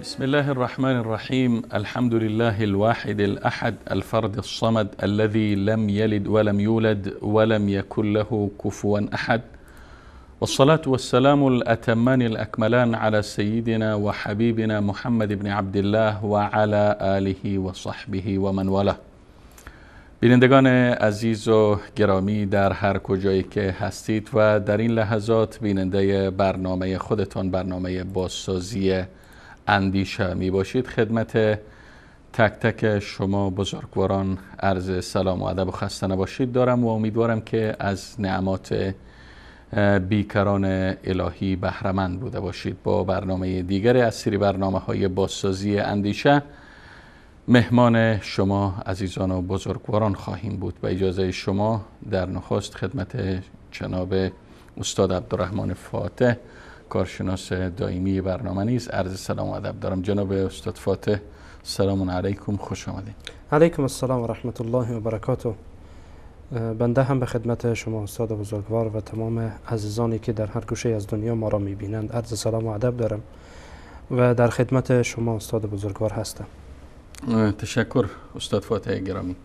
بسم الله الرحمن الرحيم. الحمد لله الواحد الأحد الفرد الصمد الذي لم يلد ولم يولد ولم يكن له كفوا أحد، والصلاة والسلام الأتمان الأكملان على سيدنا وحبيبنا محمد بن عبد الله وعلى آله وصحبه ومن والاه. بینندگان عزیز و گرامی در هر کجایی که هستید و در این لحظات بیننده برنامه خودتان، برنامه بازسازی اندیشه می باشید، خدمت تک تک شما بزرگواران عرض سلام و ادب و خسته نباشید دارم و امیدوارم که از نعمات بیکران الهی بهره‌مند بوده باشید. با برنامه دیگر از سری برنامه های بازسازی اندیشه مهمان شما عزیزان و بزرگواران خواهیم بود. با اجازه شما در نخست خدمت جناب استاد عبدالرحمن فاتح، کارشناس دائمی برنامه نیز عرض سلام و ادب دارم. جناب استاد فاتح، سلام علیکم، خوش آمدید. علیکم السلام و رحمت الله و برکاته. بنده هم به خدمت شما استاد بزرگوار و تمام عزیزانی که در هر گوشه از دنیا ما را میبینند عرض سلام و ادب دارم و در خدمت شما استاد بزرگوار هستم. تشکر استاد فاتح گرامی.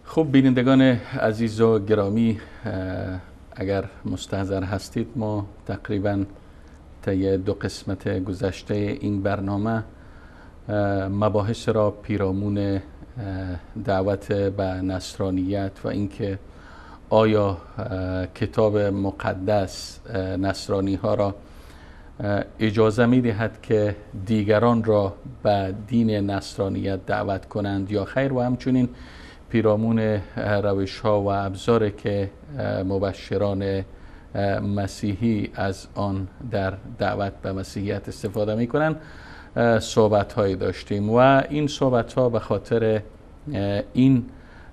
خب بینندگان عزیز و گرامی، اگر مستحضر هستید ما تقریبا طی دو قسمت گذشته این برنامه مباحث را پیرامون دعوت به نصرانیت و اینکه آیا کتاب مقدس نصرانی ها را اجازه می دهد که دیگران را به دین نصرانیت دعوت کنند یا خیر، و همچنین پیرامون روش ها و ابزار که مبشران مسیحی از آن در دعوت به مسیحیت استفاده می کنند صحبت هایی داشتیم و این صحبت ها به خاطر این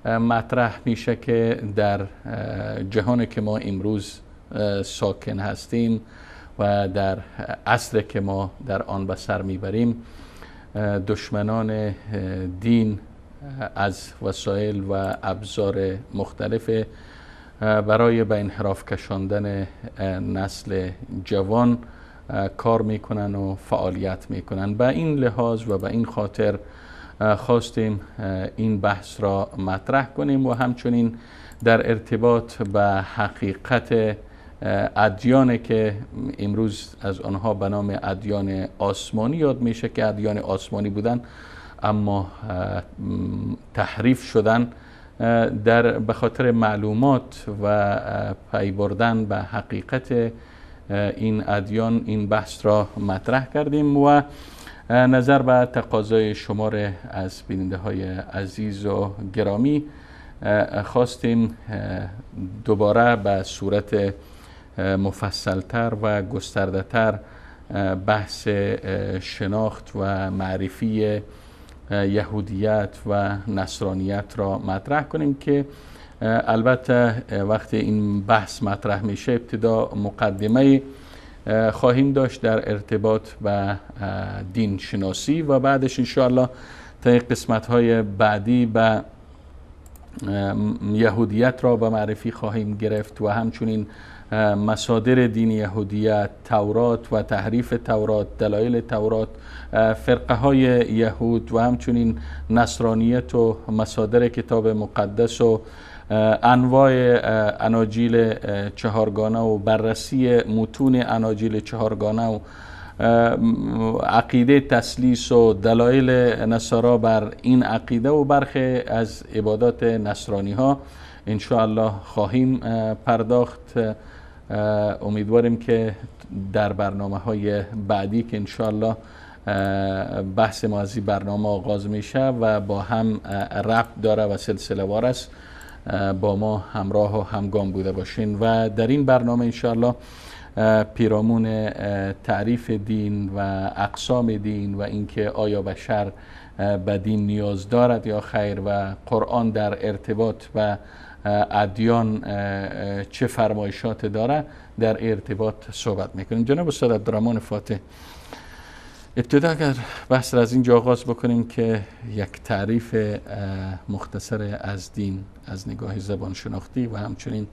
مطرح میشه که در جهان که ما امروز ساکن هستیم و در عصر که ما در آن به سر میبریم، دشمنان دین از وسایل و ابزار مختلف برای به انحراف کشاندن نسل جوان کار میکنن و فعالیت میکنن. به این لحاظ و به این خاطر خواستیم این بحث را مطرح کنیم و همچنین در ارتباط به حقیقت ادیان که امروز از آنها به نام ادیان آسمانی یاد میشه که ادیان آسمانی بودن اما تحریف شدن، در به خاطر معلومات و پی بردن به حقیقت این ادیان این بحث را مطرح کردیم و نظر به تقاضای شمار از بیننده های عزیز و گرامی خواستیم دوباره به صورت مفصلتر و گسترده تر بحث شناخت و معرفی یهودیت و نصرانیت را مطرح کنیم که البته وقتی این بحث مطرح میشه ابتدا مقدمه خواهیم داشت در ارتباط به دین شناسی و بعدش انشاءالله تا قسمت های بعدی به یهودیت را به معرفی خواهیم گرفت و همچنین مصادر دین یهودیت، تورات و تحریف تورات، دلایل تورات، فرقه های یهود و همچنین نصرانیت و مصادر کتاب مقدس و انواع اناجیل چهارگانه و بررسی متون اناجیل چهارگانه و عقیده تثلیث و دلایل نصارا بر این عقیده و برخی از عبادات نصرانی ها انشاءالله خواهیم پرداخت. امیدواریم که در برنامه های بعدی که انشاءالله بحث ما از این برنامه آغاز میشه و با هم ربط داره و سلسله وار است، با ما همراه و همگام بوده باشین. و در این برنامه انشاءالله پیرامون تعریف دین و اقسام دین و اینکه آیا بشر به دین نیاز دارد یا خیر و قرآن در ارتباط و ادیان چه فرمایشات داره در ارتباط صحبت میکنیم. جناب استاد عبدالرحمن فاتح، ابتدا اگر بحث را از اینجا آغاز بکنیم که یک تعریف مختصر از دین از نگاه زبان شناختی و همچنین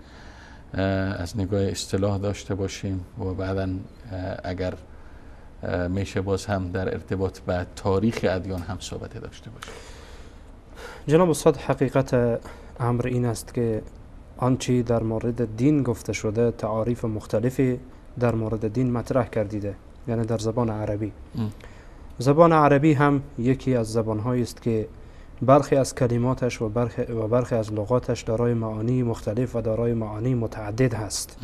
از نگاه اصطلاح داشته باشیم و بعدا اگر میشه باز هم در ارتباط به تاریخ ادیان هم صحبت داشته باشیم. جناب استاد، حقیقت امر این است که آنچه در مورد دین گفته شده تعاریف مختلفی در مورد دین مطرح کردیده، یعنی در زبان عربی. زبان عربی هم یکی از زبانهایی است که برخی از کلماتش و برخی از لغاتش دارای معانی مختلف و دارای معانی متعدد هست.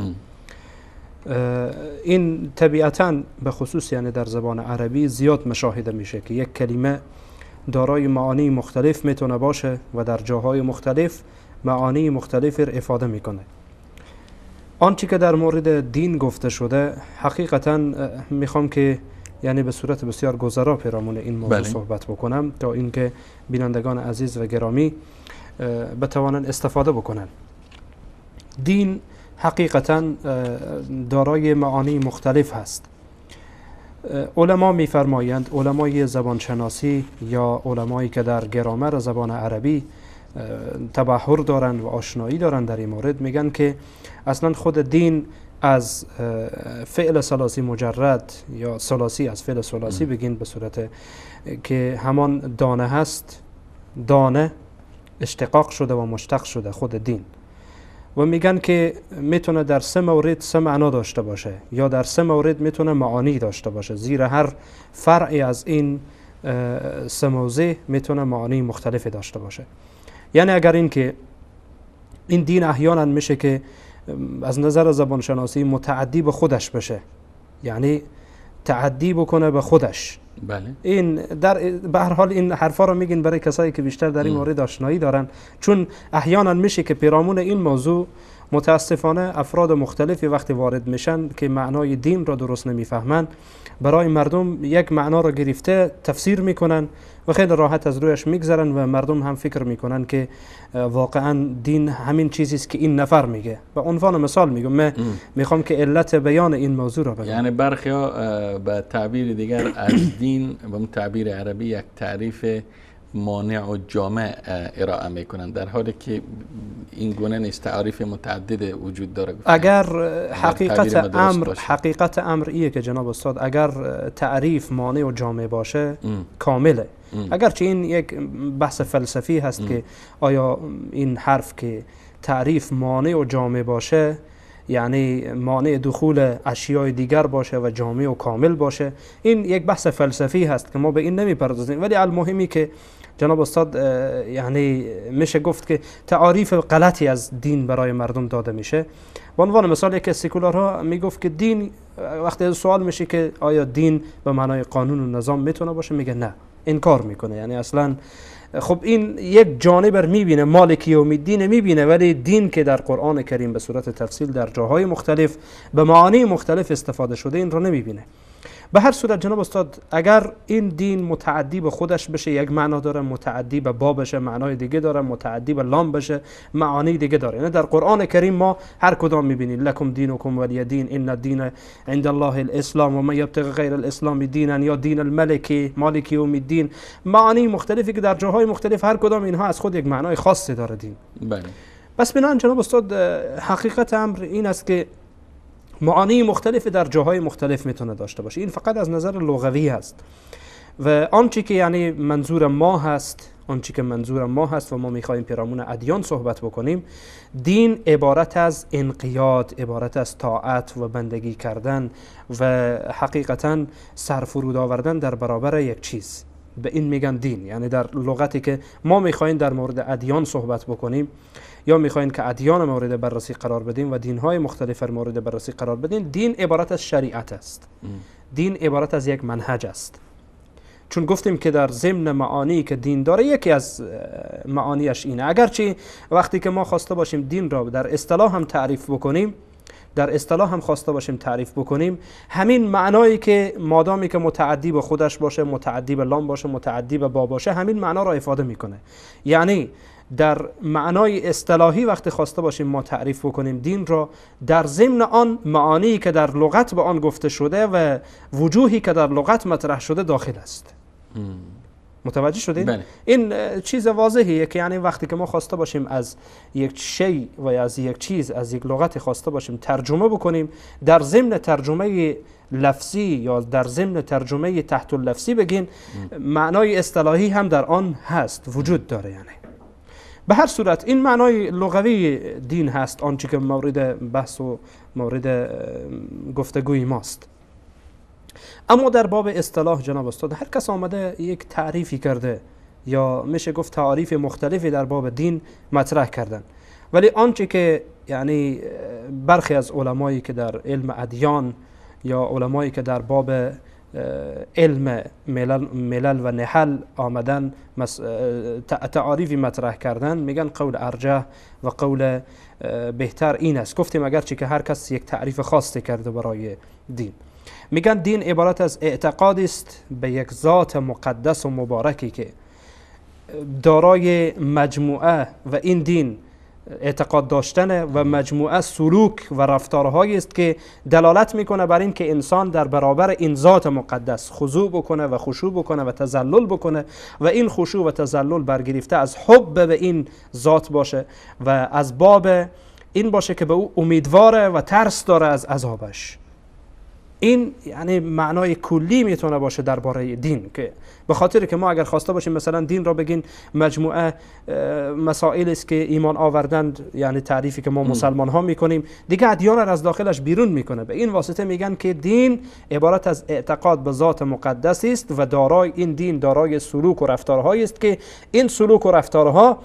این طبیعتاً به خصوص یعنی در زبان عربی زیاد مشاهده میشه که یک کلمه دارای معانی مختلف میتونه باشه و در جاهای مختلف معانی مختلف را افاده میکنه. آنچه که در مورد دین گفته شده حقیقتاً میخوام که یعنی به صورت بسیار گذرا پیرامون این موضوع بله. صحبت بکنم تا اینکه بینندگان عزیز و گرامی بتوانند استفاده بکنن. دین حقیقتاً دارای معانی مختلف هست. علما میفرمایند، علمای زبانشناسی یا علمایی که در گرامر زبان عربی تبحر دارند و آشنایی دارند در این مورد، میگن که اصلا خود دین از فعل ثلاثی مجرد یا ثلاثی، از فعل ثلاثی بگین به صورت که همان دانه هست، دانه اشتقاق شده و مشتق شده خود دین، و میگن که میتونه در سه مورد سه معنا داشته باشه یا در سه مورد میتونه معانی داشته باشه. زیر هر فرعی از این سه موضع میتونه معانی مختلفی داشته باشه. یعنی اگر این که این دین احیانا میشه که از نظر زبانشناسی متعدی به خودش بشه، یعنی تعدی بکنه به خودش. بله. این در به هر حال این حرفا رو میگین برای کسایی که بیشتر در این مورد آشنایی دارن، چون احیانا میشه که پیرامون این موضوع متاسفانه افراد مختلفی وقتی وارد میشن که معنای دین را درست نمیفهمن، برای مردم یک معنا را گرفته تفسیر میکنن و خیلی راحت از رویش میگذرن و مردم هم فکر میکنن که واقعا دین همین چیزی است که این نفر میگه. به عنوان مثال میگم، من میخوام که علت بیان این موضوع را بگم. یعنی برخی ها به تعبیر دیگر از دین به تعبیر عربی یک تعریف مانع و جامع ارائه میکنن، در حالی که این گونه نیست، تعریف متعدد وجود داره. اگر حقیقت امر ایه که جناب استاد، اگر تعریف مانع و جامع باشه کامله. اگرچه این یک بحث فلسفی هست که آیا این حرف که تعریف مانع و جامع باشه یعنی مانع دخول اشیای دیگر باشه و جامع و کامل باشه، این یک بحث فلسفی هست که ما به این نمیپردازیم. ولی المهمی که جناب استاد یعنی میشه گفت که تعاریف غلطی از دین برای مردم داده میشه. به عنوان مثال یکی از سکولارها میگفت که دین، وقتی سوال میشه که آیا دین به معنای قانون و نظام میتونه باشه، میگه نه، انکار میکنه. یعنی اصلا خب این یک جانب رو میبینه، مالک یوم الدین میبینه، ولی دین که در قرآن کریم به صورت تفصیل در جاهای مختلف به معانی مختلف استفاده شده این رو نمیبینه. به هر صورت جناب استاد، اگر این دین متعدی به خودش بشه یک معنا داره، متعدی به با بشه معنای دیگه داره، متعدی به لام بشه معانی دیگه داره. یعنی در قرآن کریم ما هر کدام میبینیم لکم دینکم ولی دین، ان الدین عند الله الاسلام و من یبتغی غیر الاسلام دینا، یا دین الملک مالک یوم الدین، معانی مختلفی که در جاهای مختلف هر کدام اینها از خود یک معنای خاصی داره دین. بله. بس بنابراین جناب استاد حقیقت امر این است که معانی مختلف در جاهای مختلف میتونه داشته باشه. این فقط از نظر لغوی هست. و آنچه که یعنی منظور ما هست، آنچه که منظور ما هست و ما میخواهیم پیرامون ادیان صحبت بکنیم، دین عبارت از انقیاد، عبارت از طاعت و بندگی کردن و حقیقتا سرفرود آوردن در برابر یک چیز. به این میگن دین. یعنی در لغتی که ما میخواهیم در مورد ادیان صحبت بکنیم یا میخواهیم که ادیان مورد بررسی قرار بدیم و دینهای مختلف مورد بررسی قرار بدیم، دین عبارت از شریعت است. دین عبارت از یک منهج است. چون گفتیم که در ضمن معانی که دین داره یکی از معانیش اینه. اگرچه وقتی که ما خواسته باشیم دین را در اصطلاح هم تعریف بکنیم، در اصطلاح هم خواسته باشیم تعریف بکنیم، همین معنایی که مادامی که متعدی به خودش باشه، متعدی به لام باشه، متعدی به با باشه، همین معنا را افاده میکنه. یعنی در معنای اصطلاحی وقتی خواسته باشیم ما تعریف بکنیم دین را، در ضمن آن معانی که در لغت به آن گفته شده و وجوهی که در لغت مطرح شده داخل است. متوجه شدین؟ بله. این چیز واضحیه که یعنی وقتی که ما خواسته باشیم از یک شی و از یک چیز، از یک لغت خواسته باشیم ترجمه بکنیم، در ضمن ترجمه لفظی یا در ضمن ترجمه تحت اللفظی بگین، معنای اصطلاحی هم در آن هست، وجود داره. یعنی به هر صورت این معنای لغوی دین هست، آنچه که مورد بحث و مورد گفتگوی ماست. اما در باب اصطلاح جناب استاد، هر کس آمده یک تعریفی کرده یا میشه گفت تعاریف مختلفی در باب دین مطرح کردن، ولی آنچه که یعنی برخی از علمایی که در علم ادیان یا علمایی که در باب علم ملل و نحل آمدن تعاریفی مطرح کردن، میگن قول ارجح و قول بهتر این است. گفتیم اگرچه که هر کس یک تعریف خاصی کرده برای دین، میگن دین عبارت از اعتقاد است به یک ذات مقدس و مبارکی که دارای مجموعه، و این دین اعتقاد داشتن و مجموعه سلوک و رفتارهایی است که دلالت میکنه بر این که انسان در برابر این ذات مقدس خضوع بکنه و خشوع بکنه و تذلل بکنه، و این خشوع و تذلل برگرفته از حب به این ذات باشه و از باب این باشه که به او امیدواره و ترس داره از عذابش. این یعنی معنای کلی میتونه باشه درباره دین، که به خاطر که ما اگر خواسته باشیم مثلا دین را بگین مجموعه مسائل است که ایمان آوردند، یعنی تعریفی که ما مسلمان ها میکنیم، دیگه ادیان را از داخلش بیرون میکنه. به این واسطه میگن که دین عبارت از اعتقاد به ذات مقدس است و دارای این دین دارای سلوک و رفتارهایی است که این سلوک و رفتارها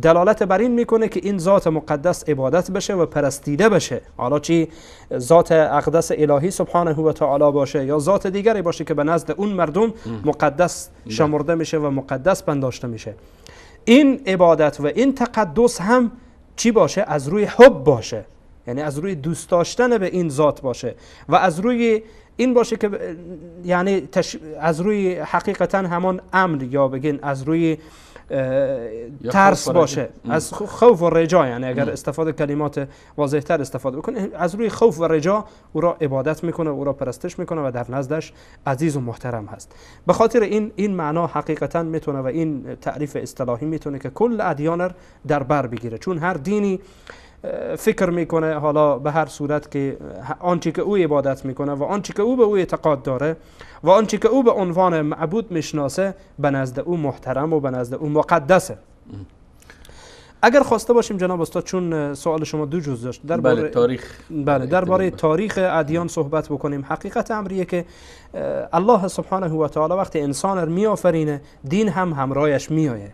دلالت بر این میکنه که این ذات مقدس عبادت بشه و پرستیده بشه، حالا چی ذات اقدس الهی سبحانه و تعالی باشه یا ذات دیگری باشه که به نزد اون مردم مقدس شمرده میشه و مقدس پنداشته میشه. این عبادت و این تقدس هم چی باشه؟ از روی حب باشه، یعنی از روی دوست داشتن به این ذات باشه و از روی این باشه که یعنی از روی حقیقتا همان امر یا بگین از روی ترس باشه، از خوف و رجا، یعنی اگر استفاده کلمات واضح تر استفاده بکنه، از روی خوف و رجا او را عبادت میکنه، او را پرستش میکنه و در نزدش عزیز و محترم هست. به خاطر این معنا حقیقتا میتونه و این تعریف اصطلاحی میتونه که کل ادیان در بر بگیره، چون هر دینی فکر میکنه حالا به هر صورت که آنچه که او عبادت میکنه و آنچه که او به او اعتقاد داره و آنچه که او به عنوان معبود میشناسه به نزد او محترم و به نزد او مقدسه. اگر خواسته باشیم جناب استاد، چون سوال شما دو جزء داشت، درباره تاریخ، بله، درباره تاریخ ادیان صحبت بکنیم. حقیقت امریه که الله سبحانه و تعالی وقتی انسان رو میآفرینه، دین هم همراهش میآیه،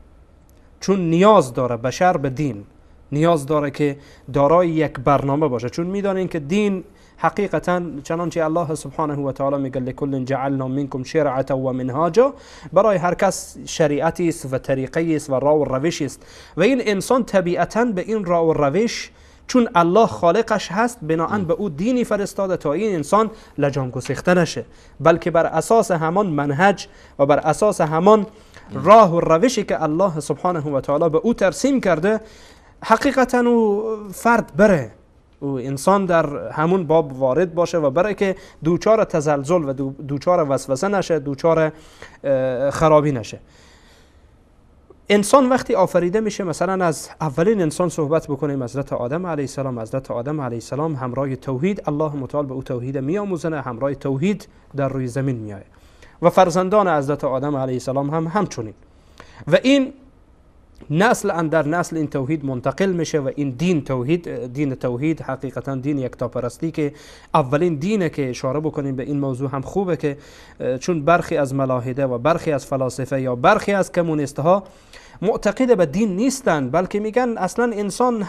چون نیاز داره بشر به دین، نیاز داره که دارای یک برنامه باشه، چون میدانین که دین حقیقتا چنانچه الله سبحانه و تعالی میگه لکل جعلنا منکم شرعة و منهاجا، برای هر کس شریعتی است و طریقه است و راه و روش است و این انسان طبیعتا به این راه و روش، چون الله خالقش هست، بناهن به او دینی فرستاده تا این انسان لجام گسیخته نشه، بلکه بر اساس همان منهج و بر اساس همان راه و روشی که الله سبحانه و تعالی به او ترسیم کرده، حقیقتا او فرد بره، او انسان در همون باب وارد باشه و بره که دوچار تزلزل و دوچار وسوسه نشه، دوچار خرابی نشه. انسان وقتی آفریده میشه، مثلا از اولین انسان صحبت بکنیم، حضرت آدم علیه السلام، حضرت آدم علیه السلام همراه توحید، الله متعال به او توحید میآموزنه، همراه توحید در روی زمین میآید و فرزندان حضرت آدم علیه السلام هم همچنین. و این نسل اندر نسل این توحید منتقل میشه و این دین توحید، دین توحید حقیقتا دین یکتاپرستی که اولین دینه که اشاره بکنیم به این موضوع هم خوبه که چون برخی از ملاحده و برخی از فلاسفه یا برخی از کمونیست ها معتقد به دین نیستند، بلکه میگن اصلا انسان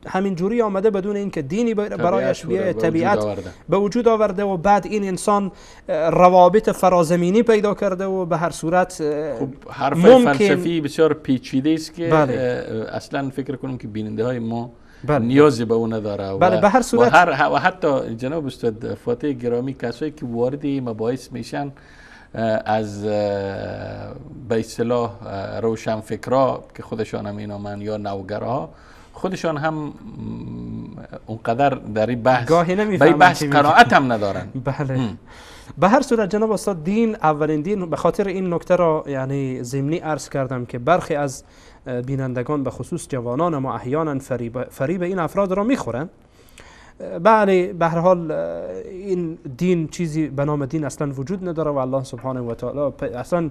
همین جوری آمده بدون اینکه دینی برایش بیاید، طبیعت به وجود آورده و بعد این انسان روابط فرازمینی پیدا کرده و به هر صورت. خب حرف فلسفی بسیار پیچیده است که بله. اصلا فکر کنم که بیننده های ما بله. نیازی به اون نداره. بله به هر صورت و حتی جناب استاد فاتح گرامی، کسایی که وارد مباحث میشن از به اصطلاح روشنفکرا که خودشان هم اینامن یا نوگراها، خودشان هم اونقدر در این بحث به این بحث قناعت هم ندارن. بله به هر صورت جناب استاد، دین اولین دین، به خاطر این نکته را یعنی ضمنی عرض کردم که برخی از بینندگان به خصوص جوانان ما احیانا فریب این افراد را میخورند. بله به هر حال این دین چیزی به نام دین اصلا وجود نداره و الله سبحانه و تعالی اصلا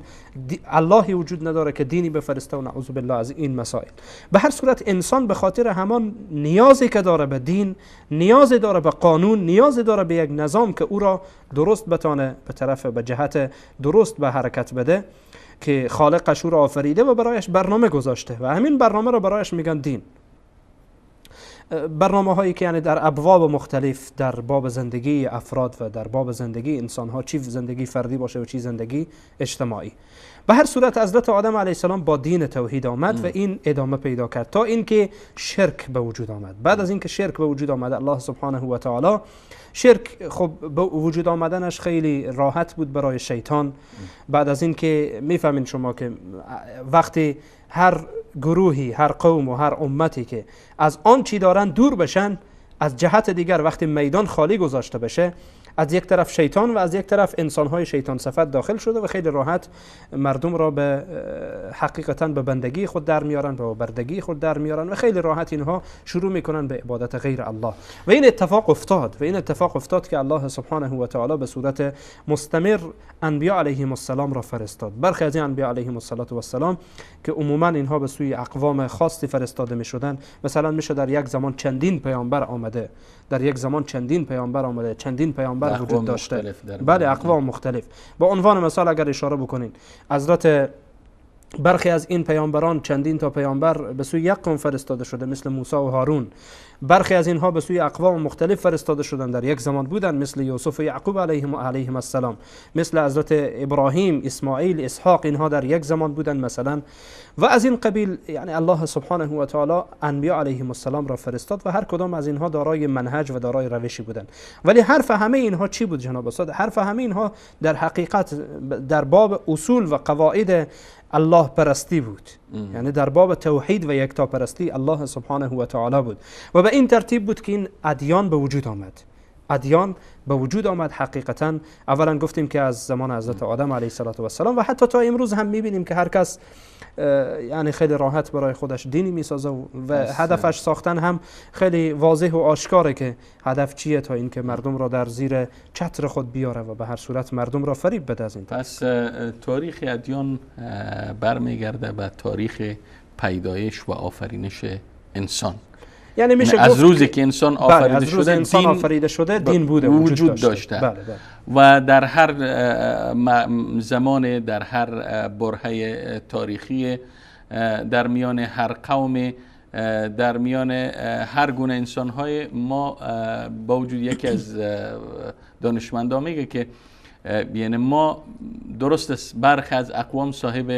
اللهی وجود نداره که دینی بفرسته و نعوذ بالله از این مسائل. به هر صورت انسان به خاطر همان نیازی که داره به دین، نیاز داره به قانون، نیاز داره به یک نظام که او را درست بتانه به طرف به جهت درست به حرکت بده که خالقش او را آفریده و برایش برنامه گذاشته و همین برنامه را برایش میگن دین. برنامه هایی که یعنی در ابواب مختلف در باب زندگی افراد و در باب زندگی انسان ها، چی زندگی فردی باشه و چی زندگی اجتماعی. به هر صورت حضرت آدم علیه السلام با دین توحید آمد و این ادامه پیدا کرد تا اینکه شرک به وجود آمد. بعد از اینکه شرک به وجود آمد، الله سبحانه و تعالی شرک خب به وجود آمدنش خیلی راحت بود برای شیطان. بعد از اینکه میفهمین شما که وقتی هر گروهی، هر قوم و هر امتی که از آن چی دارن دور بشن، از جهت دیگر وقتی میدان خالی گذاشته بشه، از یک طرف شیطان و از یک طرف انسان‌های شیطان صفت داخل شده و خیلی راحت مردم را به حقیقتا به بندگی خود در میارن، به بردگی خود در میارن و خیلی راحت اینها شروع میکنن به عبادت غیر الله. و این اتفاق افتاد و این اتفاق افتاد که الله سبحانه و تعالی به صورت مستمر انبیا علیهم السلام را فرستاد. برخی از این انبیا علیهم السلام که عموما اینها به سوی اقوام خاصی فرستاده میشدن، مثلا میشه در یک زمان چندین پیامبر آمده، در یک زمان چندین پیامبر آمده، چندین پیامبر وجود داشته، بله اقوام مختلف. با عنوان مثال اگر اشاره بکنین، حضرت برخی از این پیامبران چندین تا پیامبر به سوی یک قوم فرستاده شده، مثل موسی و هارون. برخی از اینها به سوی اقوام مختلف فرستاده شدن، در یک زمان بودن، مثل یوسف و یعقوب علیهم السلام، مثل حضرت ابراهیم، اسماعیل، اسحاق، اینها در یک زمان بودن مثلا. و از این قبیل یعنی الله سبحانه و تعالی انبیا علیهم السلام را فرستاد و هر کدام از اینها دارای منهج و دارای روشی بودند. ولی حرف همه اینها چی بود جناب استاد؟ حرف همه اینها در حقیقت در باب اصول و قواعد الله پرستی بود، یعنی در باب توحید و یکتا پرستی الله سبحانه و تعالی بود. و به این ترتیب بود که این ادیان به وجود آمد. ادیان به وجود آمد حقیقتا. اولا گفتیم که از زمان حضرت آدم علیه السلام و حتی تا امروز هم میبینیم که هر کس یعنی خیلی راحت برای خودش دینی میسازه و هدفش ساختن هم خیلی واضح و آشکاره که هدف چیه، تا اینکه مردم را در زیر چتر خود بیاره و به هر صورت مردم را فریب بده از این. پس تاریخ ادیان برمیگرده به تاریخ پیدایش و آفرینش انسان. یعنی میشه از روزی که انسان آفریده از روز شده، انسان دین آفریده شده، دین بوده، وجود داشته. بله بله. و در هر زمان، در هر برهه تاریخی، در میان هر قوم، در میان هر گونه انسان‌های ما، با وجود یکی از دانشمندان میگه که یعنی ما درست است برخی از اقوام صاحب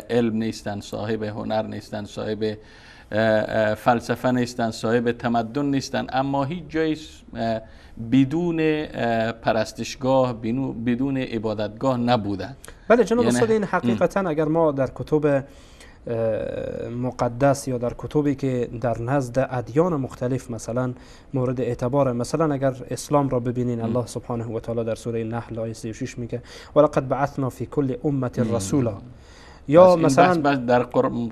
علم نیستن، صاحب هنر نیستن، صاحب فلسفه نیستن، صاحب تمدن نیستن، اما هیچ جایی بدون پرستشگاه، بدون عبادتگاه نبودن. بله جناب استاد، این حقیقتا اگر ما در کتب مقدس یا در کتبی که در نزد ادیان مختلف مثلا مورد اعتبار، مثلا اگر اسلام را ببینین، الله سبحانه و تعالی در سوره نحل آیه 36 میگه ولقد بعثنا فی کل امه رسولا، یا مثلا بس در قرآن،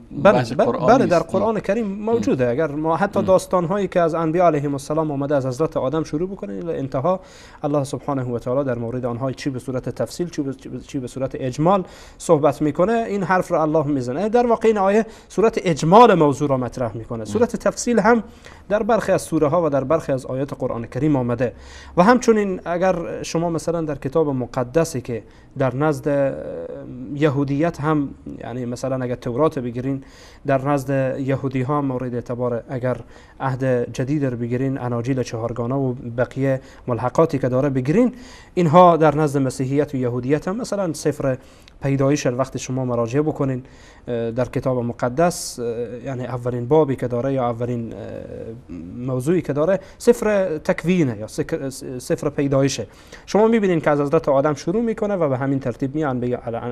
بله در قرآن کریم موجوده. اگر ما حتی داستان هایی که از انبیا علیهم السلام آمده، از حضرت آدم شروع بکنیم الی انتها، الله سبحانه و تعالی در مورد آنها چی به صورت تفصیل چی به صورت اجمال صحبت میکنه، این حرف را الله میزنه. در واقع این آیه صورت اجمال موضوع را مطرح میکنه. صورت تفصیل هم در برخی از سوره ها و در برخی از آیات قرآن کریم آمده. و همچنین اگر شما مثلا در کتاب مقدسی که در نزد یهودیت هم، یعنی مثلا اگر تورات بگیرین در نزد یهودی ها مورد اعتبار، اگر عهد جدید رو بگیرین اناجیل چهارگانه و بقیه ملحقاتی که داره بگیرین، اینها در نزد مسیحیت و یهودیت هم مثلا سفر پیدایش وقتی شما مراجعه بکنین در کتاب مقدس، یعنی اولین بابی که داره یا اولین موضوعی که داره سفر تکوینه یا سفر پیدایشه. شما میبینین که از حضرت آدم شروع میکنه و به همین ترتیب میان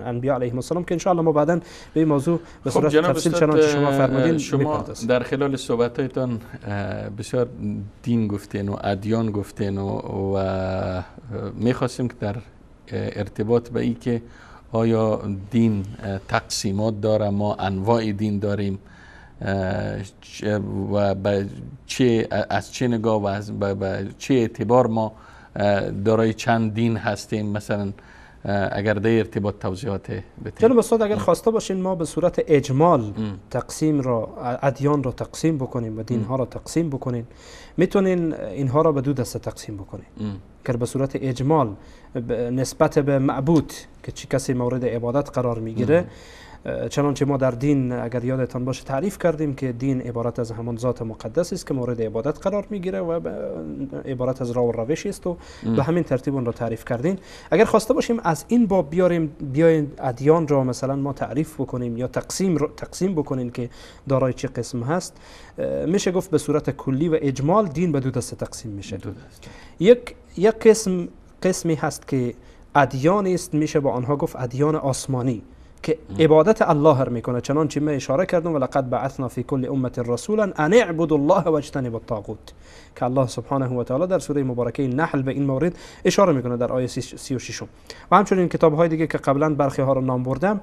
انبیا علیهم السلام که انشاءالله ما بعداً به این موضوع به صورت تفصیل چنانچه شما فرمودین شما در خلال صحبت‌هایتان بسیار دین گفتین و ادیان گفتین و میخواستیم که در ارتباط به این که آیا دین تقسیمات داره، ما انواع دین داریم و به چه، از چه نگاه و از به چه اعتبار ما دارای چند دین هستیم، مثلا اگر در ارتباط توضیحات بدید. جناب استاد اگر خواسته باشین ما به صورت اجمال تقسیم را، ادیان را تقسیم بکنیم و دین ها را تقسیم بکنیم، میتونین اینها را به دو دسته تقسیم بکنیم. که به صورت اجمال نسبت به معبود که چه کسی مورد عبادت قرار میگیره، چنانچه ما در دین اگر یادتان باشه تعریف کردیم که دین عبارت از همان ذات مقدس است که مورد عبادت قرار میگیره و عبارت از راه و روش است و به همین ترتیب اون را تعریف کردیم. اگر خواسته باشیم از این باب بیاریم، بیاین ادیان را مثلا ما تعریف بکنیم یا تقسیم بکنیم که دارای چه قسم هست، میشه گفت به صورت کلی و اجمال دین به دو دسته تقسیم میشه. یک قسمی هست که ادیان است، میشه با آنها گفت ادیان آسمانی که عبادت الله را میکنه، چنانچه من اشاره کردم ولقد بعثنا فی کل امه رسولا ان اعبدوا الله واجتنبوا الطاغوت، که الله سبحانه و تعالی در سوره مبارکه نحل به این مورد اشاره میکنه در آیه 36. و همچنین کتاب های دیگه که قبلا برخی ها رو نام بردم،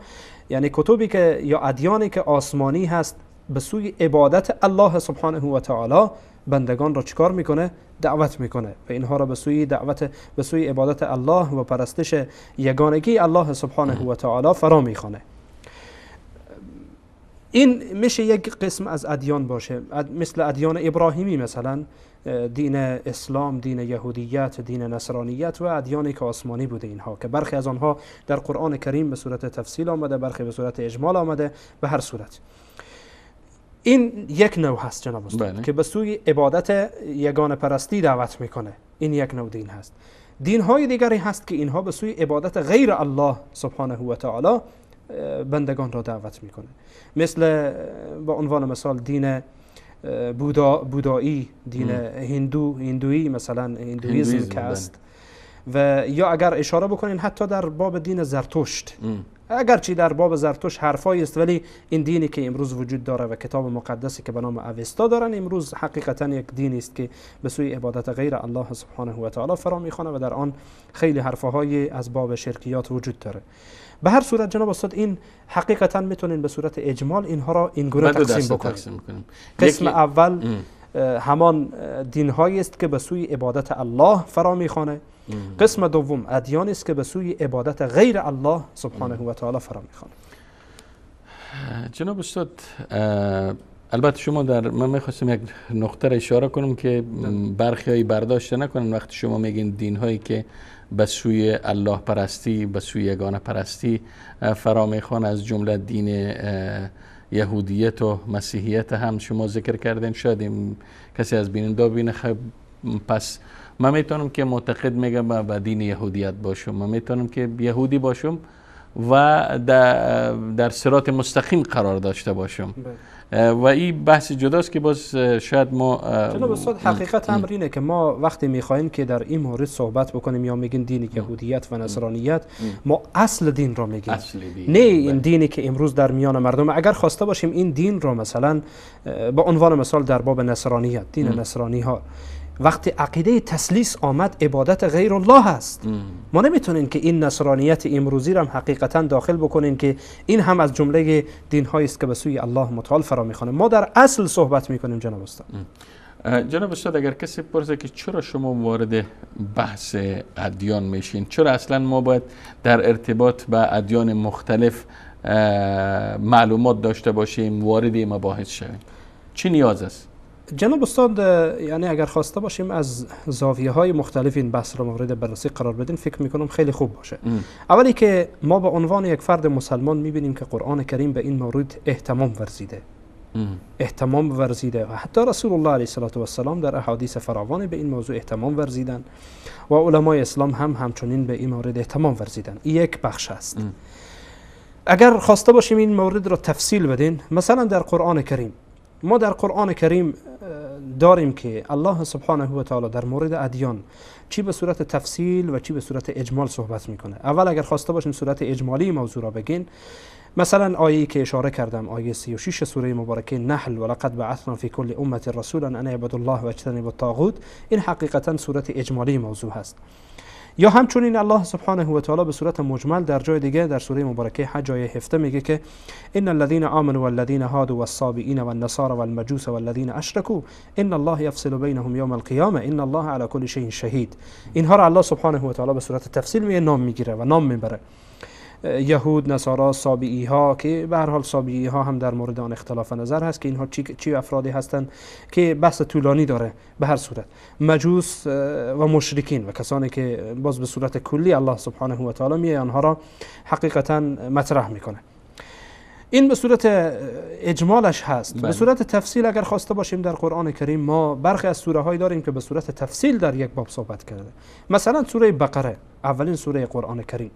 یعنی کتبی که یا ادیانی که آسمانی هست به سوی عبادت الله سبحانه و تعالی بندگان را چیکار میکنه؟ دعوت میکنه و اینها را به سوی دعوت، به سوی عبادت الله و پرستش یگانگی الله سبحانه و تعالی فرا میخوانه. این میشه یک قسم از ادیان باشه، مثل ادیان ابراهیمی مثلا دین اسلام، دین یهودیت، دین نصرانیت و ادیانی که آسمانی بوده، اینها که برخی از آنها در قرآن کریم به صورت تفصیل آمده، برخی به صورت اجمال آمده. به هر صورت این یک نوع هست جناب استاد که به سوی عبادت یگانه پرستی دعوت میکنه. این یک نوع دین هست. دین های دیگری هست که اینها به سوی عبادت غیر الله سبحانه و تعالی بندگان را دعوت میکنه، مثل با عنوان مثال دین بودایی، دین هندویی مثلا هندویزم که است، و یا اگر اشاره بکنین حتی در باب دین زرتشت، اگرچه در باب زرتشت حرفایی است، ولی این دینی که امروز وجود داره و کتاب مقدسی که به نام اوستا دارن امروز حقیقتا یک دینی است که به سوی عبادت غیر الله سبحانه و تعالی فرا میخوانه و در آن خیلی حرفهای از باب شرکیات وجود داره. به هر صورت جناب استاد این حقیقتا میتونین به صورت اجمال اینها را این گونه تقسیم بکنیم. قسم اول همان دینهایی است که به سوی عبادت الله فرا میخوانه. قسم دوم ادیانی است که به سوی عبادت غیر الله سبحانه و تعالی فرا میخوانه. جناب استاد البته شما در من میخواستم یک نقطه را اشاره کنم که برخی های برداشت نکنن وقتی شما میگین دین هایی که به سوی الله پرستی، به سوی یگانه پرستی فرا میخوان، از جمله دین یهودیت و مسیحیت هم شما ذکر کردین، شاید کسی از بیننده بینه خب پس من میتونم که معتقد میگم به دین یهودیت باشم، من میتونم که یهودی باشم و در صراط مستقیم قرار داشته باشم. و این بحث جداست که باز شاید ما جناب استاد حقیقت امر اینه که ما وقتی میخوایم که در این مورد صحبت بکنیم یا میگین دین یهودیت و نصرانیت، ما اصل دین را میگیم، نه این دینی که امروز در میان مردم. اگر خواسته باشیم این دین را مثلا با عنوان مثال در باب نصرانیت، دین نصرانی ها وقتی عقیده تثلیث آمد عبادت غیر الله است. ما نمیتونیم که این نصرانیت امروزی را هم حقیقتا داخل بکنیم که این هم از جمله دین هایی است که به سوی الله متعال فرا میخوانه. ما در اصل صحبت میکنیم جناب استاد. جناب استاد، اگر کسی پرسه که چرا شما وارد بحث ادیان میشین، چرا اصلا ما باید در ارتباط با ادیان مختلف معلومات داشته باشیم، وارد مباحث شویم، چی نیاز است؟ جناب استاد، یعنی اگر خواسته باشیم از زاویه های مختلف این بحث را مورد بررسی قرار بدیم، فکر میکنم خیلی خوب باشه. اولی که ما به عنوان یک فرد مسلمان میبینیم که قرآن کریم به این مورد اهتمام ورزیده، اهتمام ورزیده و حتی رسول الله علیه الصلاة والسلام در احادیث فراوان به این موضوع اهتمام ورزیدن و علمای اسلام هم همچنین به این مورد اهتمام ورزیدن. این یک بخش است. اگر خواسته باشیم این مورد را تفصیل بدین، مثلا در قرآن کریم، ما در قرآن کریم داریم که الله سبحانه و تعالی در مورد ادیان چی به صورت تفصیل و چی به صورت اجمال صحبت میکنه. اول اگر خواسته باشیم صورت اجمالی موضوع را بگین، مثلا آیه‌ای که اشاره کردم، آیه 36 سوره مبارکه نحل، ولقد بعثنا فی کل امة رسولا ان اعبدوا الله واجتنبوا الطاغوت، این حقیقتا صورت اجمالی موضوع هست. یا همچنین الله سبحانه و تعالی به صورت مجمل در جای دیگه در سوره مبارکه حج آیه 17 میگه که ان الذين آمنوا والذین هادوا والصابئین والنصارى والمجوس والذین اشركوا ان الله يفصل بینهم یوم القیامه ان الله على كل شیء شهید. اینها را الله سبحانه و تعالی به صورت تفصیل می نام میگیره و نام میبره، یهود، نصارا، صابئی ها، که به هر حال صابئی ها هم در مورد آن اختلاف نظر هست که اینها چی افرادی هستند که بحث طولانی داره. به هر صورت مجوس و مشرکین و کسانی که باز به صورت کلی الله سبحانه و تعالی می آنها را حقیقتا مطرح میکنه. این به صورت اجمالش هست. به صورت تفصیل اگر خواسته باشیم در قرآن کریم ما برخی از سوره هایی داریم که به صورت تفصیل در یک باب صحبت کرده، مثلا سوره بقره، اولین سوره قرآن کریم،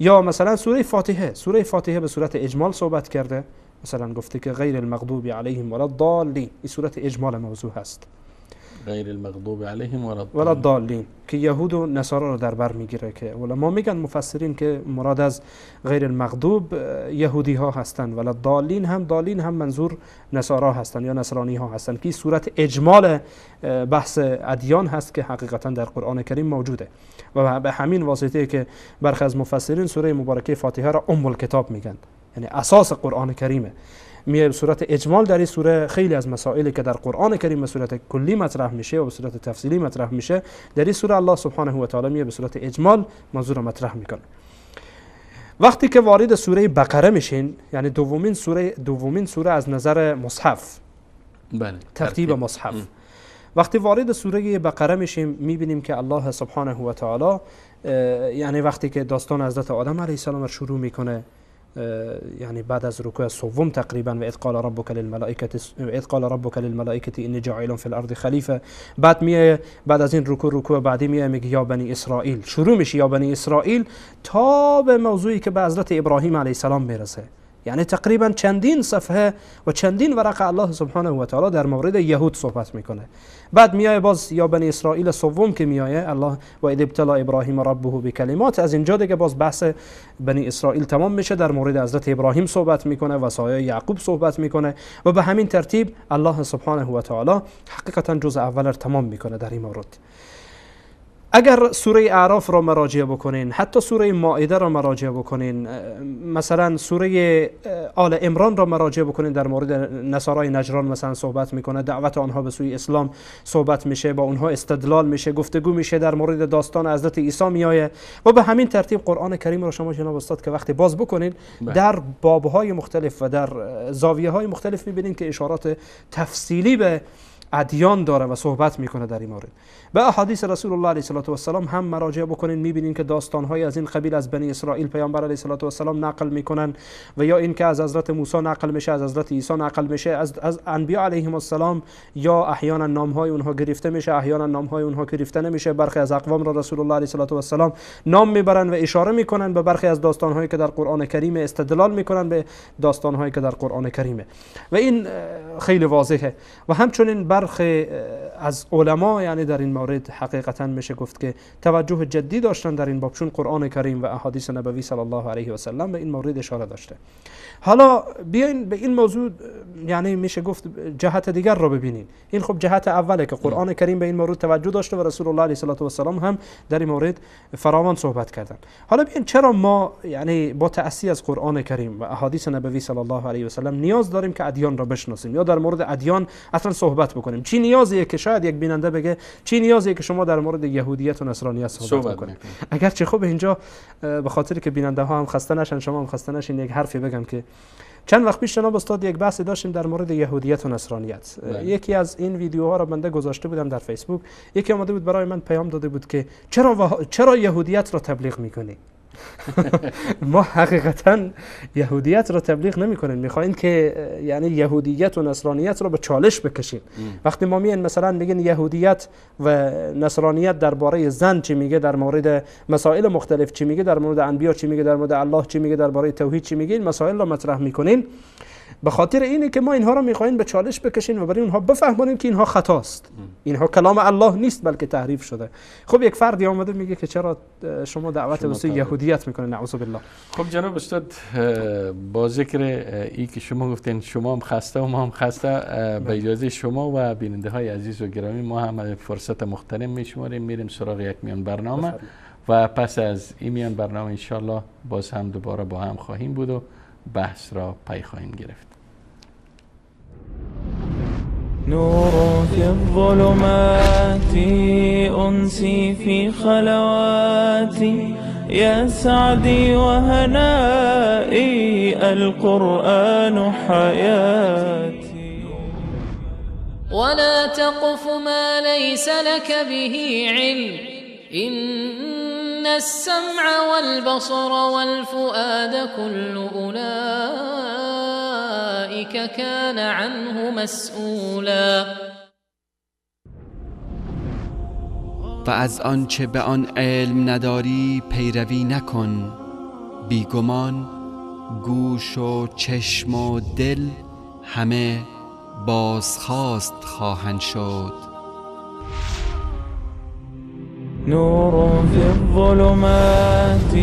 یا مثلا سوره فاتحه. سوره فاتحه به صورت اجمال صحبت کرده، مثلا گفته که غیر المغضوب علیهم ولا الضالین، این صورت اجمال موضوع هست. غیر المغضوب علیهم ولا الضالین که یهود و نصارا رو در بر میگیره، که علما میگن مفسرین که مراد از غیر المغضوب یهودی ها هستند، ولا الضالین هم، ضالین هم منظور نصارا هستند یا نصرانی ها هستند، که صورت اجمال بحث ادیان هست که حقیقتا در قرآن کریم موجوده و به همین واسطه که برخی از مفسرین سوره مبارکه فاتحه را ام الکتاب میگن، یعنی اساس قرآن کریمه. میه به صورت اجمال در این سوره خیلی از مسائلی که در قرآن کریم به صورت کلی مطرح میشه و به صورت تفصیلی مطرح میشه، در این سوره الله سبحانه و تعالی میه به صورت اجمال موضوع را مطرح میکنه. وقتی که وارد سوره بقره میشین، یعنی دومین سوره از نظر مصحف، بله، ترتیب مصحف، وقتی وارد سوره بقره میشیم میبینیم که الله سبحانه و تعالی، یعنی وقتی که داستان حضرت آدم علیه السلام را شروع میکنه، یعنی بعد از رکوع سوم تقریبا، و اذ قال ربک للملائکه اذ قال ربک للملائکه انی جاعل فی الارض خلیفه، بعد میه بعد از این رکوع بعدی میه میگه یا بنی اسرائیل، شروع میشه یا بنی اسرائیل تا به موضوعی که به حضرت ابراهیم علیه السلام میرسه، یعنی تقریبا چندین صفحه و چندین ورقه الله سبحانه و تعالی در مورد یهود صحبت میکنه. بعد میای باز یا بنی اسرائیل سوم که میایه الله و اذ ابتلا ابراهیم ربه بکلمات، از اینجا دیگه باز بحث بنی اسرائیل تمام میشه، در مورد حضرت ابراهیم صحبت میکنه و سایه یعقوب صحبت میکنه و به همین ترتیب الله سبحانه و تعالی حقیقتا جزء اول را تمام میکنه در این مورد. اگر سوره اعراف را مراجعه بکنین، حتی سوره مائده را مراجعه بکنین، مثلا سوره آل عمران را مراجعه بکنین، در مورد نصارای نجران مثلا صحبت میکنه، دعوت آنها به سوی اسلام صحبت میشه، با اونها استدلال میشه، گفتگو میشه، در مورد داستان حضرت عیسی میایه و به همین ترتیب قرآن کریم را شما جناب استاد که وقتی باز بکنین در بابهای مختلف و در زاویه های مختلف میبینین که اشارات تفصیلی به ادیان داره و صحبت میکنه در این مورد. به احادیث رسول الله علیه الصلاة والسلام هم مراجعه بکنین، میبینین که داستان‌های از این قبیل از بنی اسرائیل پیامبر علیه الصلاة والسلام نقل میکنن و یا اینکه از حضرت موسی نقل میشه، از حضرت عیسی نقل میشه، از انبیا علیهم السلام، یا احیانا نامهای اونها گرفته میشه، احیانا نامهای اونها گرفته نمیشه. برخی از اقوام را رسول الله علیه الصلاة والسلام نام میبرن و اشاره میکنن به برخی از داستان‌هایی که در قرآن کریم، استدلال میکنن به داستان‌هایی که در قرآن کریمه و این خیلی واضحه. و همچنین برخی از علما یعنی در این مورد حقیقتا میشه گفت که توجه جدی داشتن در این باب، چون قرآن کریم و احادیث نبوی صلی الله علیه و سلم به این مورد اشاره داشته. حالا بیاین به این موضوع یعنی میشه گفت جهت دیگر رو ببینیم. این خب جهت اوله که قرآن کریم به این مورد توجه داشته و رسول الله علیه و السلام هم در این مورد فراوان صحبت کردن. حالا بیاین چرا ما یعنی با تأثیر از قرآن کریم و احادیث نبوی صلی الله علیه و سلم نیاز داریم که ادیان را بشناسیم یا در مورد ادیان اصلا صحبت بکنیم؟ چی نیازیه که شاید یک بیننده بگه چی نیازیه که شما در مورد یهودیت و نصرانیت صحبت بکنید؟ اگرچه خب اینجا به خاطر که بیننده ها هم خسته نشن، شما هم خسته نشین، یک حرفی بگم که چند وقت پیش جناب استاد یک بحثی داشتیم در مورد یهودیت و نصرانیت. یکی از این ویدیوها را بنده گذاشته بودم در فیسبوک، یکی آمده بود برای من پیام داده بود که چرا یهودیت را تبلیغ میکنی؟ ما حقیقتا یهودیت را تبلیغ نمی کنیم، میخوایم که یعنی یهودیت و نصرانیت را به چالش بکشیم. وقتی ما میایم مثلا میگن یهودیت و نصرانیت درباره زن چی میگه، در مورد مسائل مختلف چی میگه، در مورد انبیا چی میگه، در مورد الله چی میگه، درباره توحید چی میگه، این مسائل را مطرح میکنیم به خاطر اینه که ما اینها را میخوایم به چالش بکشیم و برای اونها بفهمونیم که اینها خطاست، اینها کلام الله نیست بلکه تحریف شده. خب یک فردی آمده میگه که چرا شما دعوت به سوی یهودیت میکنید، نعوذ بالله. خب جناب استاد، با ذکر ای که شما گفتین شما هم خسته و ما هم خسته، به اجازه شما و بیننده های عزیز و گرامی ما هم فرصت مغتنم میشماریم، میریم سراغ یک میان برنامه و پس از این میان برنامه انشالله باز هم دوباره با هم خواهیم بود و بحث را پی خواهیم گرفت. نور في الظلمات أنسي في خلواتي يا سعدي وهنائي القرآن حياتي. ولا تقف ما ليس لك به علم إن السمع والبصر والفؤاد كل أولئك كان عنه مسؤولا. و از آنچه به آن علم نداری پیروی نکن، بیگمان گوش و چشم و دل همه بازخواست خواهند شد. نور في الظلمات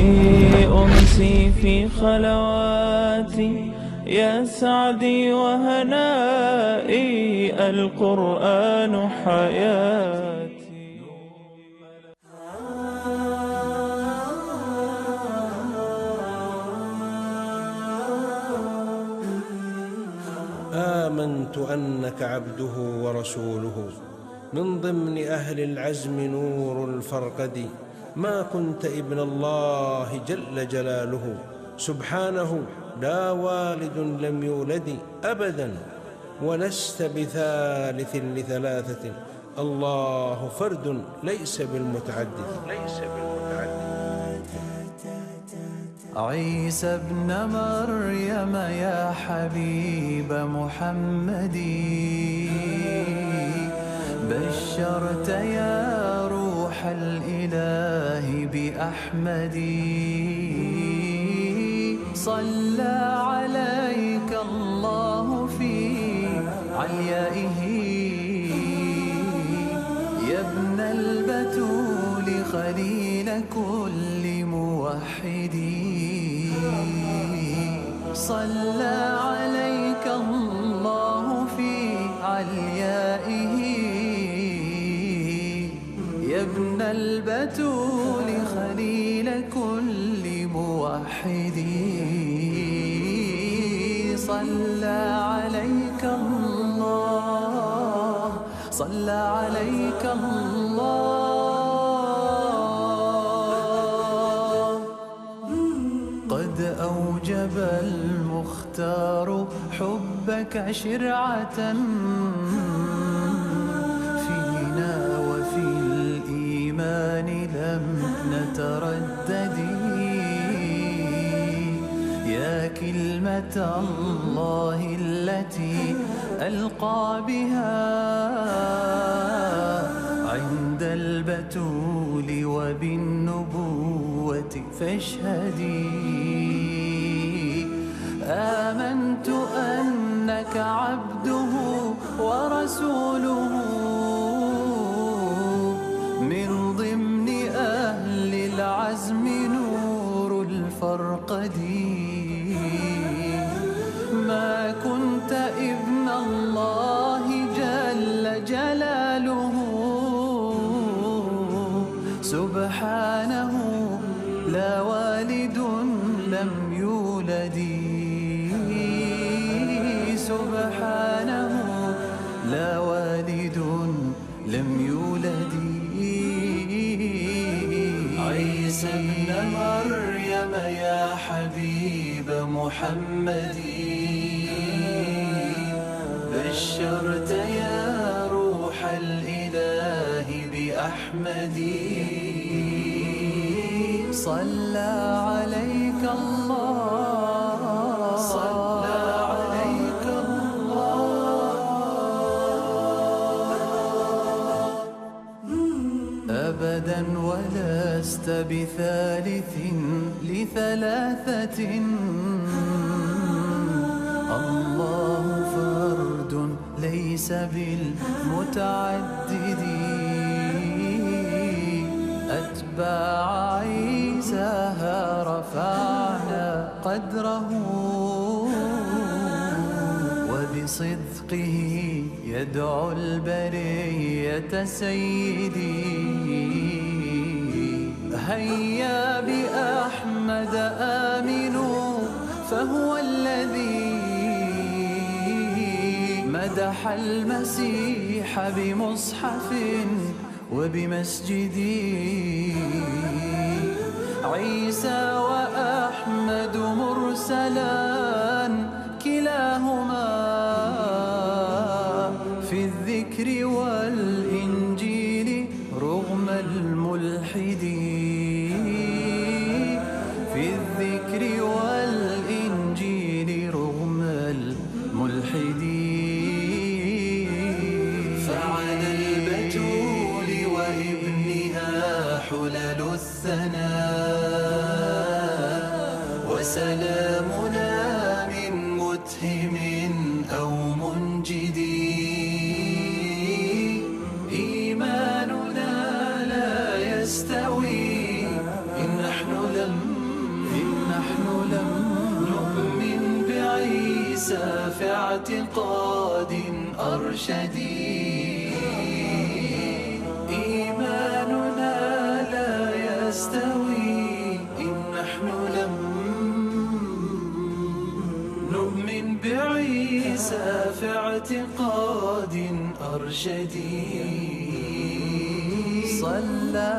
أمسي في خلواتي يا سعدي وهنائي القرآن حياتي. آمنت أنك عبده ورسوله من ضمن أهل العزم نور الفرقد، ما كنت ابن الله جل جلاله، سبحانه لا والد لم يولد أبدا، ولست بثالث لثلاثة، الله فرد ليس بالمتعدد. عيسى ابن مريم يا حبيب محمد، بشرت يا روح الإله بأحمد، صلى عليك الله في عليائه يا ابن البتول خليل كل موحد، صلى عليك الله في عليائه يا ابن البتول خليل كل موحد، صلى عليك الله، صلى عليك الله. قد أوجب المختار حبك شرعة فينا وفي الإيمان لم نتردد، يا كلمة الله التي ألقى بها عند البتول وبالنبوة فاشهدي، آمنت أنك عبده ورسوله الفرقد. ما كنت ابن الله جل جلاله، سبحانه لا والد لم يولد، سبحانه لا والد لم يولد. عيسى ابن مريم يا حبيب محمد، بشرت يا روح الإله بأحمد. صلى عليك الله، صلى عليك الله، أبدا ولست بثالث لثلاثة، الله فرد ليس بالمتعدد. أتباع عيسى رفعنا قدره، وبصدقه يدعو البرية سيدي. هيا بأحمد آمنوا فهو الذي مدح المسيح بمصحف وبمسجد. عيسى وأحمد مرسلان كلاهما في الذكر والإنجيل رغم الملحد، في الذكر والإنجيل رغم الملحد. فعلى البتول وابنها حلل الثناء، وسلامنا من متهم أو منجد. إيماننا لا يستوي إن نحن لم نؤمن بعيسى في اعتقاد أرشد. إيماننا لا يستوي إن نحن لم نؤمن بعيسى في اعتقاد أرشد. صلى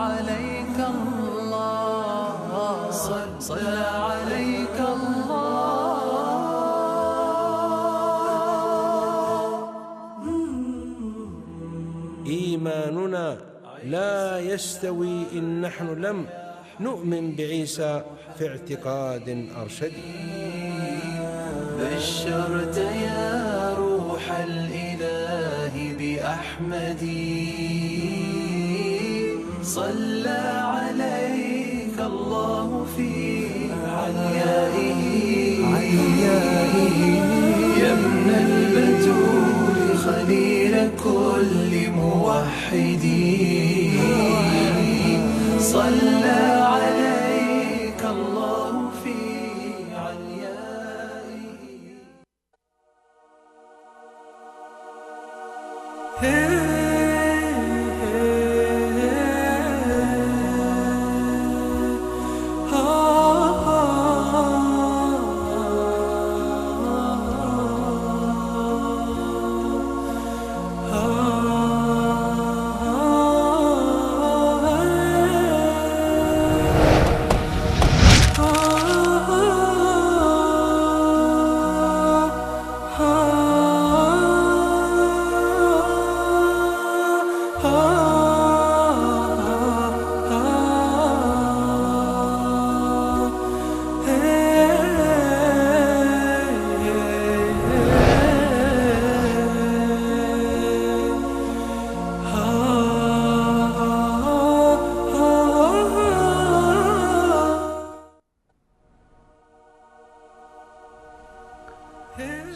عليك الله، صلى عليك الله. إيماننا لا يستوي إن نحن لم نؤمن بعيسى في اعتقاد أرشد. بشرت يا روح الإله بأحمد، صلى عليك الله في عليائه. يا ابن البتول خليل كل موحد، صلى عليك الله في عليائه.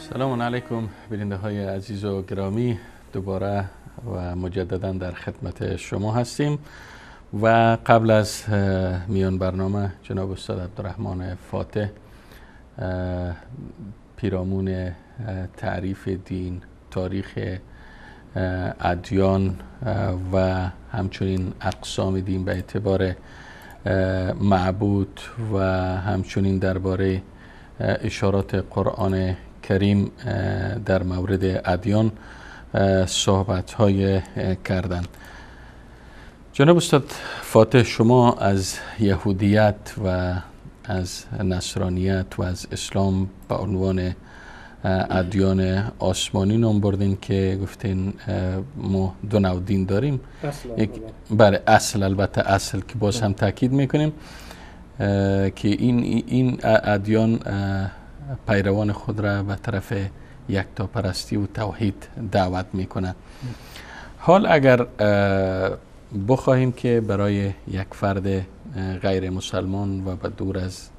سلام علیکم بیننده های عزیز و گرامی، دوباره و مجددا در خدمت شما هستیم و قبل از میان برنامه جناب استاد عبدالرحمن فاتح پیرامون تعریف دین، تاریخ ادیان و همچنین اقسام دین به اعتبار معبود و همچنین درباره اشارات قرآن کریم در مورد ادیان صحبت های کردند. جناب استاد فاتح، شما از یهودیت و از نصرانیت و از اسلام به عنوان ادیان آسمانی نام بردین که گفتین ما دو نوع دین داریم. یک بله اصل، البته اصل که باز هم تاکید میکنیم که این ادیان پیروان خود را به طرف یکتاپرستی و توحید دعوت میکنه. حال اگر بخواهیم که برای یک فرد غیر مسلمان و به دور از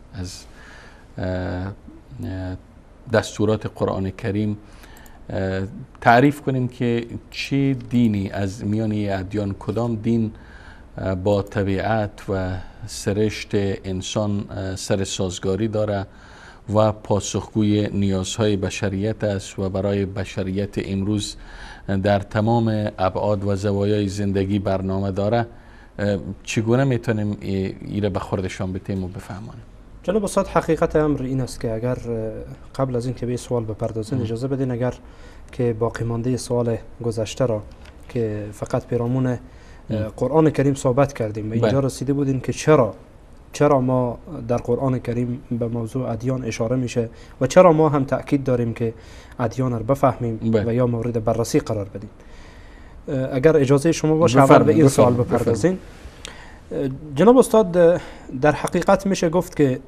دستورات قرآن کریم تعریف کنیم که چه دینی از میان ادیان، کدام دین با طبیعت و سرشت انسان سر سازگاری داره و پاسخگوی نیازهای بشریت است و برای بشریت امروز در تمام ابعاد و زوایای زندگی برنامه داره، چگونه میتونیم ایره به خوردشان بتیم و بفهمانیم؟ جناب استاد، حقیقت امر این است که اگر قبل از اینکه به سوال بپردازین اجازه بدین اگر که باقی مانده سوال گذشته را که فقط پیرامون قرآن کریم صحبت کردیم و اینجا رسیده بودیم که چرا ما در قرآن کریم به موضوع ادیان اشاره میشه و چرا ما هم تأکید داریم که ادیان را بفهمیم و یا مورد بررسی قرار بدیم. اگر اجازه شما باشه اول به این سوال بپردازین. جناب استاد، در حقیقت میشه گفت که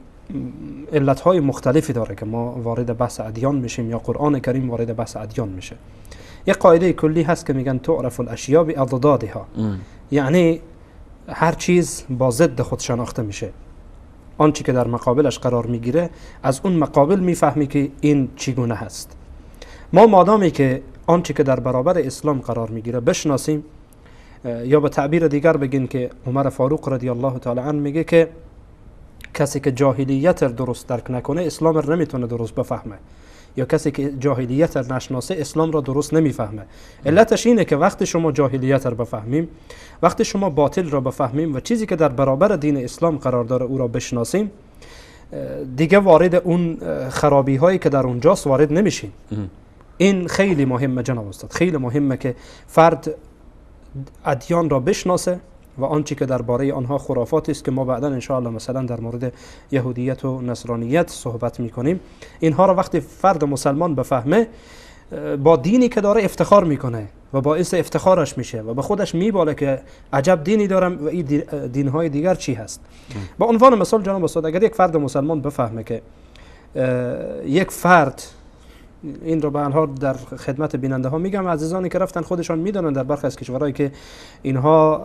علتهای مختلفی داره که ما وارد بحث ادیان میشیم یا قرآن کریم وارد بحث ادیان میشه. یک قاعده کلی هست که میگن تعرف الاشیاء باضدادها، یعنی هر چیز با ضد خود شناخته میشه. آنچه که در مقابلش قرار میگیره از اون مقابل میفهمی که این چگونه هست. ما مادامی که آنچه که در برابر اسلام قرار میگیره بشناسیم، یا به تعبیر دیگر بگین که عمر فاروق رضی الله تعالی عنه میگه که کسی که جاهلیت درست درک نکنه اسلام را نمیتونه درست بفهمه، یا کسی که جاهلیت را نشناسه اسلام را درست نمیفهمه. علتش اینه که وقتی شما جاهلیت را بفهمیم، وقتی شما باطل را بفهمیم و چیزی که در برابر دین اسلام قرار داره او را بشناسیم، دیگه وارد اون خرابی هایی که در اونجاست وارد نمیشیم. این خیلی مهمه جناب استاد، خیلی مهمه که فرد ادیان را بشناسه و آنچه که درباره آنها خرافات است که ما بعدا انشاءالله مثلا در مورد یهودیت و نصرانیت صحبت میکنیم، اینها را وقتی فرد مسلمان بفهمه با دینی که داره افتخار میکنه و باعث افتخارش میشه و به خودش میباله که عجب دینی دارم و این دینهای دیگر چی هست. با عنوان مثال جناب استاد، اگر یک فرد مسلمان بفهمه که یک فرد، این رو به هر حال در خدمت بیننده ها میگم، عزیزانی که رفتن خودشان میدانند در برخی از کشورهایی که اینها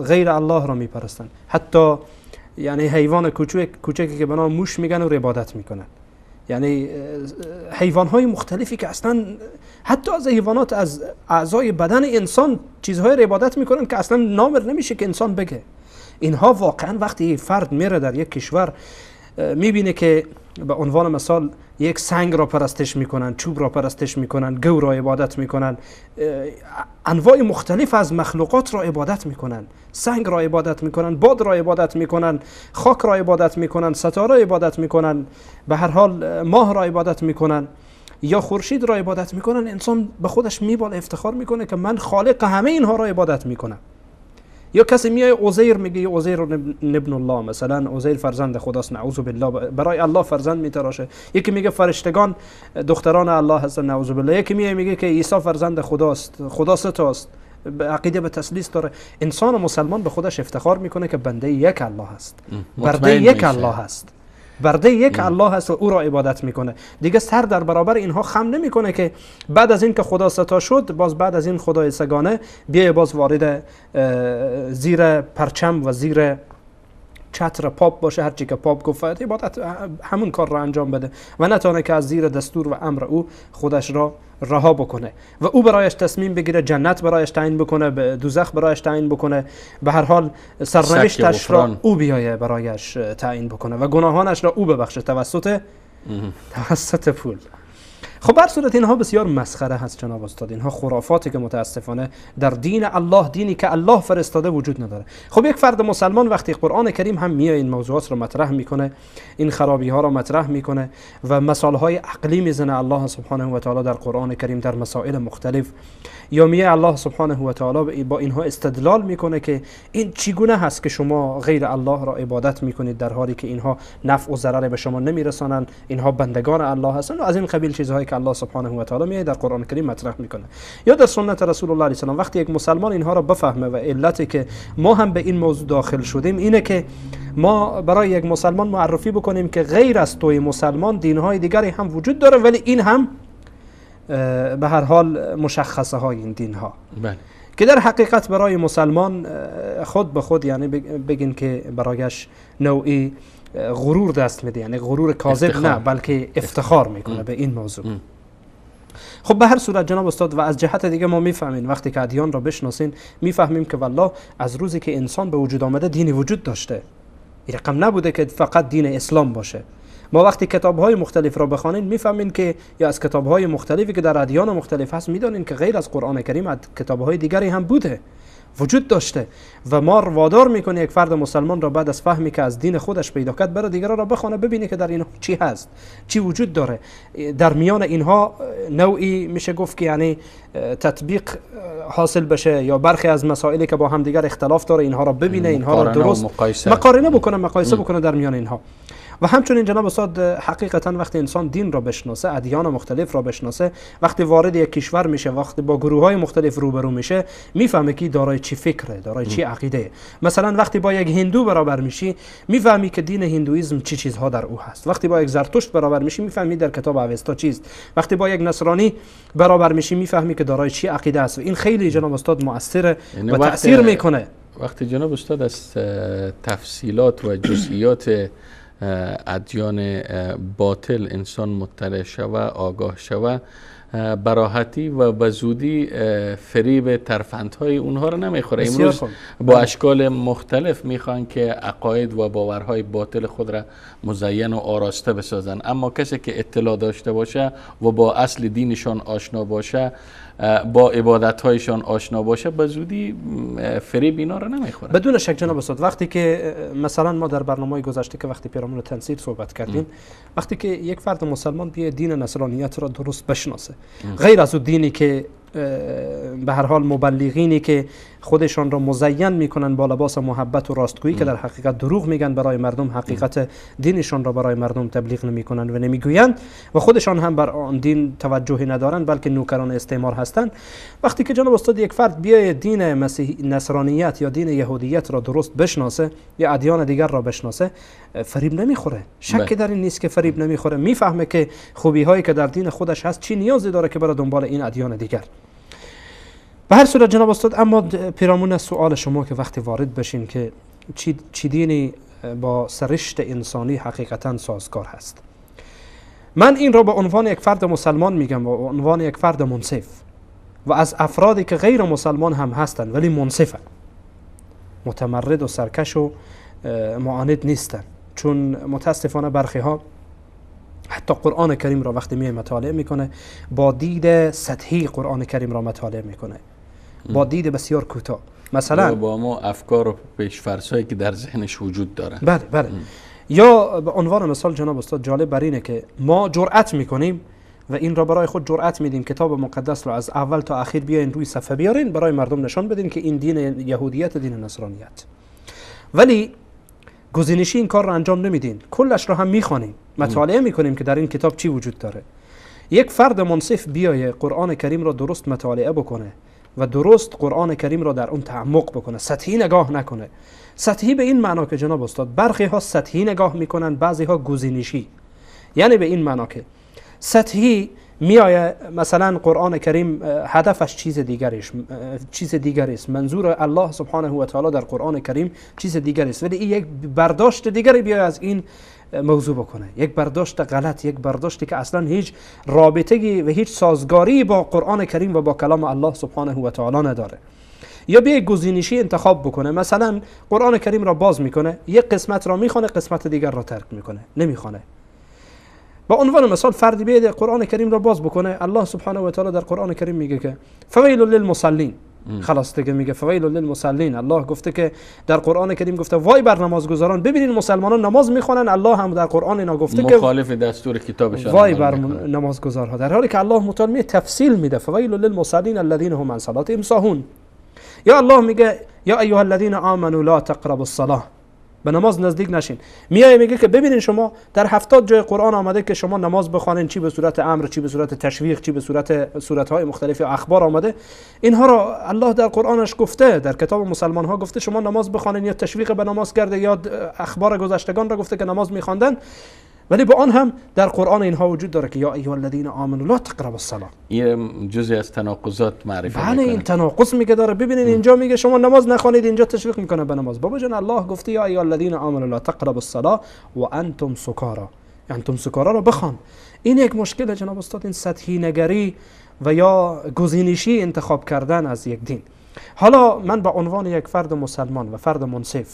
غیر الله را میپرستن، حتی یعنی حیوان کوچکی که به نام موش میگن و عبادت میکنن، یعنی حیوان های مختلفی که اصلا حتی از حیوانات از اعضای بدن انسان چیزهای عبادت میکنن که اصلا نامر نمیشه که انسان بگه. اینها واقعا وقتی فرد میره در یک کشور میبینه که به عنوان مثال یک سنگ را پرستش میکنن، چوب را پرستش میکنن، گو را عبادت میکنن، انواع مختلف از مخلوقات را عبادت میکنن، سنگ را عبادت میکنن، باد را عبادت میکنن، خاک را عبادت میکنن، ستاره عبادت میکنن، به هر حال ماه را عبادت میکنن یا خورشید را عبادت میکنن. انسان به خودش میباله، افتخار میکنه که من خالق همه اینها را عبادت میکنم. یا کسی میای عزیر میگه عزیر ابن الله، مثلا عزیر فرزند خداست، نعوذ بالله، برای الله فرزند میتراشه. یکی میگه فرشتگان دختران الله هستن، نعوذ بالله. یکی میای میگه که عیسی فرزند خداست، خدا سه تاست، عقیده به تثلیث داره. انسان مسلمان به خودش افتخار میکنه که بنده یک الله هست، برده یک الله هست، برده یک الله هست و او را عبادت میکنه. دیگه سر در برابر اینها خم نمیکنه که بعد از این که خدا ستا شد، باز بعد از این خدای سگانه بیای باز وارد زیر پرچم و زیر چتر پاپ باشه، هر چی که پاپ گفت عبادت همون کار را انجام بده و نتونه که از زیر دستور و امر او خودش را رها بکنه و او برایش تصمیم بگیره، جنت برایش تعیین بکنه، به دوزخ برایش تعیین بکنه، به هر حال سرنوشتش را او بیایه برایش تعیین بکنه و گناهانش را او ببخشه توسط پول. خب بر صورت اینها بسیار مسخره هست جناب استاد، اینها خرافاتی که متاسفانه در دین الله، دینی که الله فرستاده، وجود نداره. خب یک فرد مسلمان وقتی قرآن کریم هم میاد این موضوعات رو مطرح میکنه، این خرابی ها رو مطرح میکنه و مثال های عقلی میزنه الله سبحانه و تعالی در قرآن کریم در مسائل مختلف، یا میه الله سبحانه و تعالی با اینها استدلال میکنه که این چگونه هست که شما غیر الله را عبادت میکنید در حالی که اینها نفع و ضرر به شما نمیرسانند، اینها بندگان الله هستند و از این قبیل چیزهایی که الله سبحانه و تعالی میه در قرآن کریم مطرح میکنه. یا در سنت رسول الله علیه السلام وقتی یک مسلمان اینها را بفهمه و علتی که ما هم به این موضوع داخل شدیم اینه که ما برای یک مسلمان معرفی بکنیم که غیر از توی مسلمان دینهای دیگری هم وجود داره، ولی این هم به هر حال مشخصه های این دین ها، بله، که در حقیقت برای مسلمان خود به خود یعنی بگین که برایش نوعی غرور دست میده، یعنی غرور کاذب نه بلکه افتخار میکنه به این موضوع. خب به هر صورت جناب استاد، و از جهت دیگه ما میفهمیم وقتی که ادیان را بشناسین میفهمیم که والله از روزی که انسان به وجود آمده دینی وجود داشته، این رقم نبوده که فقط دین اسلام باشه. ما وقتی کتاب‌های مختلف را بخوانیم میفهمیم که یا از کتاب‌های مختلفی که در ادیان مختلف هست میدانیم که غیر از قرآن کریم کتاب‌های دیگری هم بوده، وجود داشته و ما وادار میکنه یک فرد مسلمان را بعد از فهمی که از دین خودش پیدا کرد برای دیگران را بخونه، ببینه که در اینها چی هست، چی وجود داره. در میان اینها نوعی میشه گفت که یعنی تطبیق حاصل بشه یا برخی از مسائلی که با هم دیگر اختلاف داره اینها را ببینه، اینها را درست مقارنه بکنه، مقایسه بکنه در میان اینها. و همچنین جناب استاد حقیقتا وقتی انسان دین را بشناسه، ادیان مختلف را بشناسه، وقتی وارد یک کشور میشه، وقتی با گروه های مختلف روبرو میشه، میفهمه که دارای چی فکره، دارای چی عقیده. مثلا وقتی با یک هندو برابر میشی میفهمی که دین هندوئیسم چی چیزها در او هست. وقتی با یک زرتشت برابر میشی میفهمی در کتاب اوستا چیست. وقتی با یک نصرانی برابر میشی میفهمی که دارای چی عقیده است. و این خیلی جناب استاد مؤثره و تاثیر میکنه. وقتی جناب استاد از تفصیلات و جزئیات ادیان باطل انسان مطلع شوه، آگاه شوه، براحتی و به زودی فریب ترفندهای اونها رو نمیخوره. امروز با اشکال مختلف میخوان که عقاید و باورهای باطل خود را مزین و آراسته بسازن، اما کسی که اطلاع داشته باشه و با اصل دینشان آشنا باشه، با عبادتهایشان آشنا باشه، به زودی فریب اینا رو نمیخوره. بدون شک جناب استاد، وقتی که مثلا ما در برنامه‌های گذشته که وقتی پیرامون تنصیر صحبت کردیم، وقتی که یک فرد مسلمان بیه دین نصرانیت را درست بشناسه، غیر از اون دینی که به هر حال مبلغینی که خودشان را مزین میکنن با لباس محبت و راستگویی که در حقیقت دروغ میگن برای مردم، حقیقت دینشان را برای مردم تبلیغ نمیکنن و نمیگویند و خودشان هم بر آن دین توجهی ندارند، بلکه نوکران استعمار هستند. وقتی که جناب استاد یک فرد بیای دین مسیح نصرانیت یا دین یهودیت را درست بشناسه یا ادیان دیگر را بشناسه، فریب نمیخوره. شک در این نیست که فریب نمیخوره. میفهمه که خوبی هایی که در دین خودش هست چی نیازی داره که برای دنبال این ادیان دیگر. به هر صورت جناب استاد، اما پیرامون سوال شما که وقتی وارد بشین که چی دینی با سرشت انسانی حقیقتا سازگار هست، من این را به عنوان یک فرد مسلمان میگم و به عنوان یک فرد منصف و از افرادی که غیر مسلمان هم هستند ولی منصفن، متمرد و سرکش و معاند نیستن، چون متاسفانه برخی ها حتی قرآن کریم را وقتی می مطالعه میکنه با دید سطحی قرآن کریم را مطالعه میکنه، با دید بسیار کوتاه، مثلا با ما افکار و پیش‌فرض‌هایی که در ذهنش وجود داره. بله بله. یا به عنوان مثال جناب استاد، جالب بر اینه که ما جرأت میکنیم و این را برای خود جرأت میدیم کتاب مقدس را از اول تا اخیر بیاین روی صفحه بیارین برای مردم نشان بدین که این دین یهودیت، دین نصرانیت، ولی گزینشی این کار را انجام نمیدین، کلش را هم میخوانیم، مطالعه میکنیم که در این کتاب چی وجود داره. یک فرد منصف بیایه قرآن کریم را درست مطالعه بکنه و درست قرآن کریم را در اون تعمق بکنه، سطحی نگاه نکنه. سطحی به این معنا که جناب استاد برخی ها سطحی نگاه میکنن، بعضی ها گزینشی، یعنی به این معنا که سطحی میایه مثلا قرآن کریم هدفش چیز دیگری است، منظور الله سبحانه و تعالی در قرآن کریم چیز دیگری است، ولی این یک برداشت دیگری بیای از این موضوع بکنه، یک برداشت غلط، یک برداشتی که اصلا هیچ رابطه‌ای و هیچ سازگاری با قرآن کریم و با کلام الله سبحانه و تعالی نداره. یا بیا گزینشی انتخاب بکنه، مثلا قرآن کریم را باز میکنه، یک قسمت را میخوانه، قسمت دیگر را ترک میکنه، نمیخوانه. با عنوان مثال فردی بیاد قرآن کریم را باز بکنه، الله سبحانه و تعالی در قرآن کریم میگه که فویل للمصلین، خلاص دیگه میگه فویل للمصلین. الله گفته که در قرآن کریم گفته وای بر نمازگزاران. ببینین مسلمانان نماز میخوانن، الله هم در قرآن اینا گفته که مخالف دستور کتابشان وای بر نمازگزارها، در حالی که الله متعال تفصیل میده فویل للمصلین الذین هم عن صلاتهم ساهون. یا الله میگه یا ایها الذین آمنوا لا تقربوا الصلاه، به نماز نزدیک نشین. میای میگه که ببینین شما در 70 جای قرآن آمده که شما نماز بخوانین، چی به صورت امر، چی به صورت تشویق، چی به صورت صورت‌های مختلف اخبار آمده. اینها را الله در قرآنش گفته، در کتاب مسلمان ها گفته شما نماز بخوانین، یا تشویق به نماز کرده، یا اخبار گذشتگان را گفته که نماز میخواندن. ولی با آن هم در قرآن اینها وجود داره که یا ایها الذین آمنوا لا تقربوا الصلاه. این جزئی از تناقضات معرفی میکنه. بله این تناقض میگه داره. ببینید اینجا میگه شما نماز نخوانید، اینجا تشویق میکنه به نماز. بابا جان الله گفته یا ایها الذین آمنوا لا تقربوا الصلاه و انتم سکارا، انتم سکارا رو بخوان. این یک مشکل جناب استاد، این سطحی نگری و یا گزینشی انتخاب کردن از یک دین. حالا من به عنوان یک فرد مسلمان و فرد منصف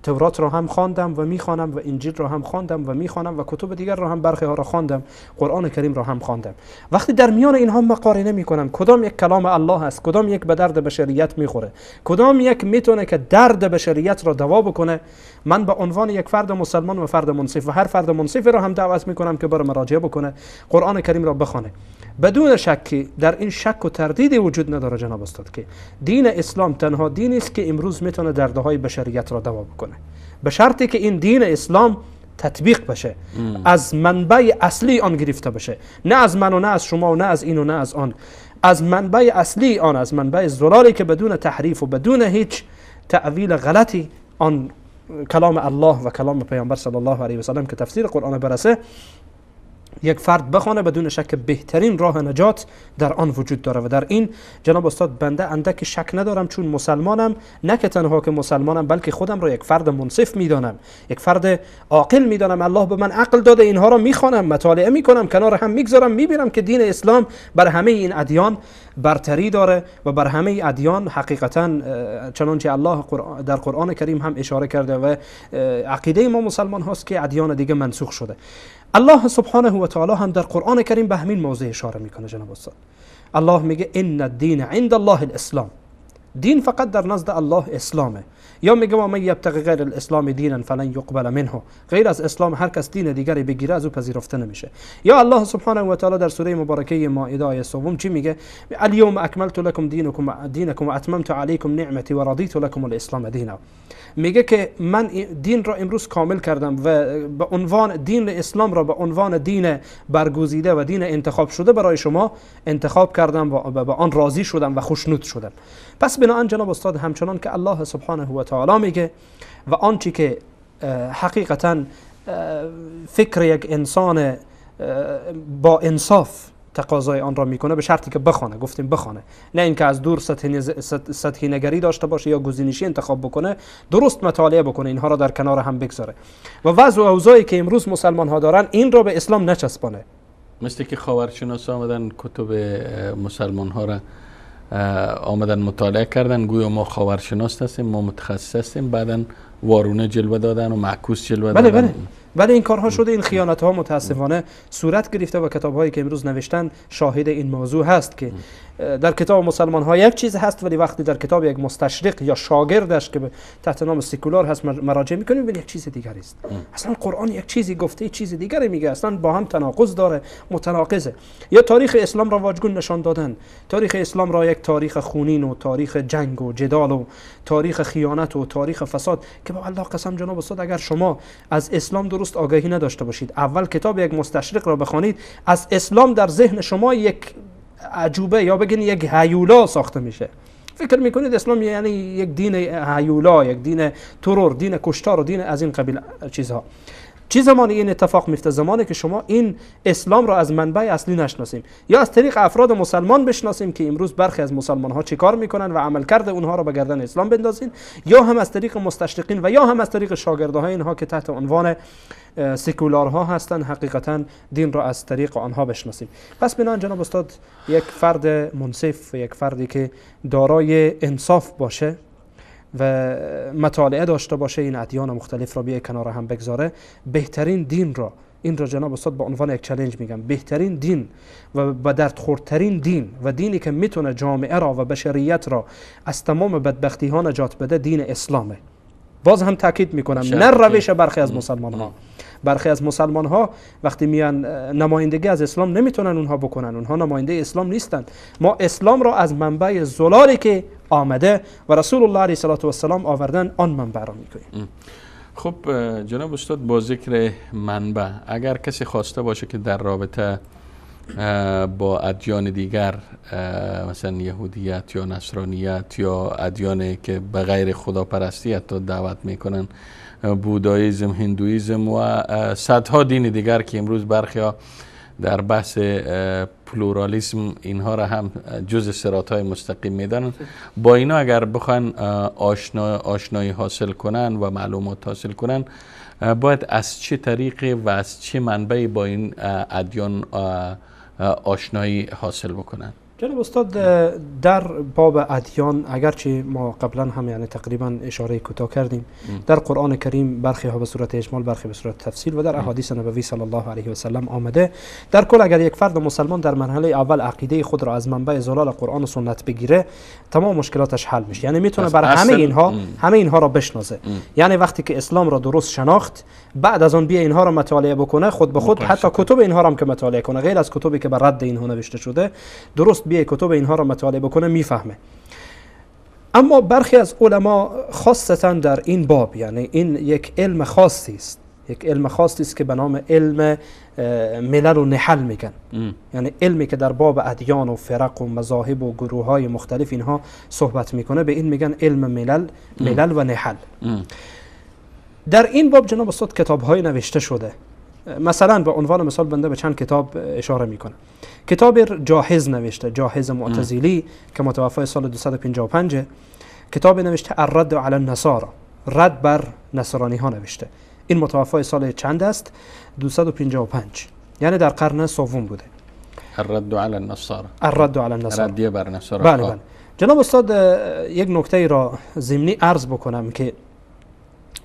تورات را هم خواندم و میخوانم و انجیل را هم خواندم و میخوانم و کتب دیگر را هم برخی ها را خواندم، قرآن کریم را هم خواندم. وقتی در میان اینها مقارنه میکنم کدام یک کلام الله است، کدام یک به درد بشریت میخوره، کدام یک میتونه که درد بشریت را دوا بکنه، من به عنوان یک فرد مسلمان و فرد منصف و هر فرد منصف را هم دعوت میکنم که بر مراجعه بکنه، قرآن کریم را بخوانه. بدون شک در این شک و تردیدی وجود نداره جناب استاد که دین اسلام تنها دینی است که امروز میتونه دردهای بشریت را دوا بکنه، به شرطی که این دین اسلام تطبیق بشه، از منبع اصلی آن گرفته بشه، نه از من و نه از شما و نه از این و نه از آن، از منبع اصلی آن، از منبع زلالی که بدون تحریف و بدون هیچ تأویل غلطی آن کلام الله و کلام پیامبر صلی الله علیه و سلم که تفسیر قرآن برسه، یک فرد بخوانه، بدون شک بهترین راه نجات در آن وجود داره. و در این جناب استاد بنده اندک شک ندارم، چون مسلمانم، نه که تنها که مسلمانم بلکه خودم را یک فرد منصف میدانم، یک فرد عاقل میدانم. الله به من عقل داده، اینها را میخوانم، مطالعه میکنم، کنار هم میگذارم، میبینم که دین اسلام بر همه این ادیان برتری داره و بر همه ادیان حقیقتا چنانچه الله در قرآن کریم هم اشاره کرده و عقیده ما مسلمان هاست که ادیان دیگه منسوخ شده. الله سبحانه و تعالی هم در قرآن کریم به همین موضوع اشاره میکنه جناب استاد. الله میگه ان الدین عند الله الاسلام، دین فقط در نزد الله اسلامه. یا میگه و من یبتغی غیر الاسلام دینا فلن یقبل منه، غیر از اسلام هر کس دین دیگری بگیره از او پذیرفته نمیشه. یا الله سبحانه و تعالی در سوره مبارکه مائده آیه سوم چی میگه؟ الیوم اکملت لکم دینکم و اتممت علیکم نعمتی و رضیت لکم الاسلام دینا. میگه که من دین را امروز کامل کردم و به عنوان دین اسلام را به عنوان دین برگزیده و دین انتخاب شده برای شما انتخاب کردم و به آن راضی شدم و خوشنود شدم. پس بناهن جناب استاد همچنان که الله سبحانه و تعالی میگه و آنچه که حقیقتا فکر یک انسان با انصاف تقاضای آن را میکنه، به شرطی که بخوانه، گفتیم بخوانه، نه اینکه از دور سطحی نگری داشته باشه یا گزینشی انتخاب بکنه، درست مطالعه بکنه، اینها را در کنار هم بگذاره و وضع و اوضاعی که امروز مسلمان ها دارن این را به اسلام نچسبانه. مثل که خاورشناسا آمدن کتب مسلمان ها را آمدن مطالعه کردن، گویا ما خاورشناس هستیم، ما متخصص هستیم، بعدا وارونه جلوه دادن و معکوس جلوه دادن. بله بله ولی این کارها شده، این خیانت ها متاسفانه صورت گرفته و کتاب هایی که امروز نوشتن شاهد این موضوع هست که در کتاب مسلمان ها یک چیز هست، ولی وقتی در کتاب یک مستشرق یا شاگردش که تحت نام سکولار هست مراجعه میکنیم میبینیم یک چیز دیگری است. اصلا قرآن یک چیزی گفته، چیز دیگری میگه، اصلا با هم تناقض داره، متناقضه. یا تاریخ اسلام را واژگون نشان دادن، تاریخ اسلام را یک تاریخ خونین و تاریخ جنگ و جدال و تاریخ خیانت و تاریخ فساد که با الله قسم جناب استاد اگر شما از اسلام درست آگاهی نداشته باشید، اول کتاب یک مستشرق را بخوانید، از اسلام در ذهن شما یک عجوبه یا بگین یک هیولا ساخته میشه. فکر میکنید اسلام یعنی یک دین هیولا، یک دین ترور، دین کشتار و دین از این قبیل چیزها. چه زمانی این اتفاق میفته؟ زمانی که شما این اسلام را از منبع اصلی نشناسیم یا از طریق افراد مسلمان بشناسیم که امروز برخی از مسلمان ها چیکار میکنن و عملکرد اونها را به گردن اسلام بندازین، یا هم از طریق مستشرقین و یا هم از طریق شاگردهای اینها که تحت عنوان سکولارها هستند، حقیقتا دین را از طریق آنها بشناسیم. پس بنابراین جناب استاد، یک فرد منصف، یک فردی که دارای انصاف باشه و مطالعه داشته باشه، این ادیان مختلف را بیای کنار هم بگذاره، بهترین دین را، این را جناب استاد به عنوان یک چالش میگم، بهترین دین و به درد خوردترین دین و دینی که میتونه جامعه را و بشریت را از تمام بدبختی ها نجات بده، دین اسلامه. باز هم تاکید میکنم، نه روش برخی از مسلمان ها. برخی از مسلمان ها وقتی میان نمایندگی از اسلام نمیتونن اونها بکنن، اونها نماینده اسلام نیستن. ما اسلام را از منبع زلالی که آمده و رسول الله علیه الصلاة والسلام آوردن، آن منبع را میکنیم. خب جناب استاد، با ذکر منبع، اگر کسی خواسته باشه که در رابطه با ادیان دیگر، مثلا یهودیت یا نصرانیت یا ادیانی که به غیر خداپرستی حتی دعوت میکنن، بوداییزم، هندویزم و صدها دین دیگر که امروز برخی در بحث پلورالیسم اینها را هم جز صراط های مستقیم میدانن، با اینا اگر بخوان آشنایی حاصل کنن و معلومات حاصل کنن، باید از چه طریقی و از چه منبعی با این ادیان آشنایی حاصل بکنن؟ جناب استاد، در باب ادیان اگرچه ما قبلا هم یعنی تقریبا اشاره کوتاه کردیم، در قرآن کریم برخی ها به صورت اجمال، برخی به صورت تفصیل و در احادیث نبوی صلی الله علیه و سلم آمده. در کل اگر یک فرد مسلمان در مرحله اول عقیده خود را از منبع زلال قرآن و سنت بگیره، تمام مشکلاتش حل میشه. یعنی میتونه بر همه اینها را بشناسه. یعنی وقتی که اسلام را درست شناخت، بعد از آن بیا اینها را مطالعه بکنه، خود به خود حتی کتب اینها را هم که مطالعه کنه، غیر از کتبی که بر رد اینها نوشته شده، درست بیه کتب اینها را مطالعه بکنه، میفهمه. اما برخی از علما خاصتا در این باب، یعنی این یک علم خاصی است، یک علم خاصی است که به نام علم ملل و نحل میگن. یعنی علمی که در باب ادیان و فرق و مذاهب و گروه های مختلف اینها صحبت میکنه، به این میگن علم ملل و نحل. در این باب جناب استاد کتاب های نوشته شده. مثلا به عنوان مثال بنده به چند کتاب اشاره میکنم. کتاب جاحظ نوشته، جاحظ معتزلی که متوفای سال 255. کتاب نوشته الرد علی النصارى، رد بر نصرانی ها نوشته. این متوفای سال چند است؟ 255، یعنی در قرن سوم بوده. الرد علی النصارى، الرد علی النصارى، ردیه بر نصارى. بله بله. جناب استاد، یک نکته را ضمنی عرض بکنم که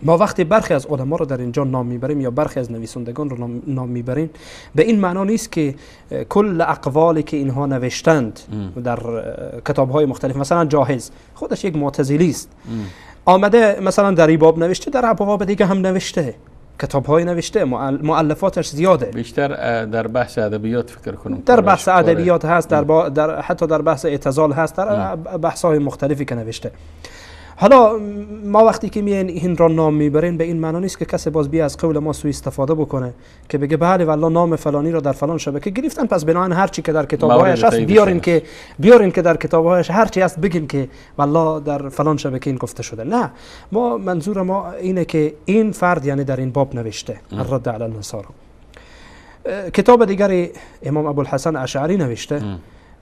ما وقتی برخی از علما رو در اینجا نام میبریم یا برخی از نویسندگان رو نام میبریم، به این معنا نیست که کل اقوالی که اینها نوشتند در کتاب‌های مختلف، مثلا جاحظ خودش یک معتزلی است، آمده مثلا در این باب نوشته، در ابواب دیگه هم نوشته، کتاب‌های نوشته، مؤلفاتش زیاده. بیشتر در بحث ادبیات فکر کنم، در بحث ادبیات هست، در حتی در بحث اعتزال هست، در بحث‌های مختلفی که نوشته. حالا ما وقتی که میاین این را نام میبرین، به این معنا نیست که کسی باز بیا از قول ما سوء استفاده بکنه که بگه بله والله نام فلانی را در فلان شبکه گرفتن، پس بنابراین هر چی که در کتاب‌هایش هست بیارین که در کتاب‌هایش هر چی هست بگین که والله در فلان شبکه این گفته شده. نه، ما منظور ما اینه که این فرد یعنی در این باب نوشته، الرد علی النصارى. کتاب دیگری امام ابوالحسن اشعری نوشته.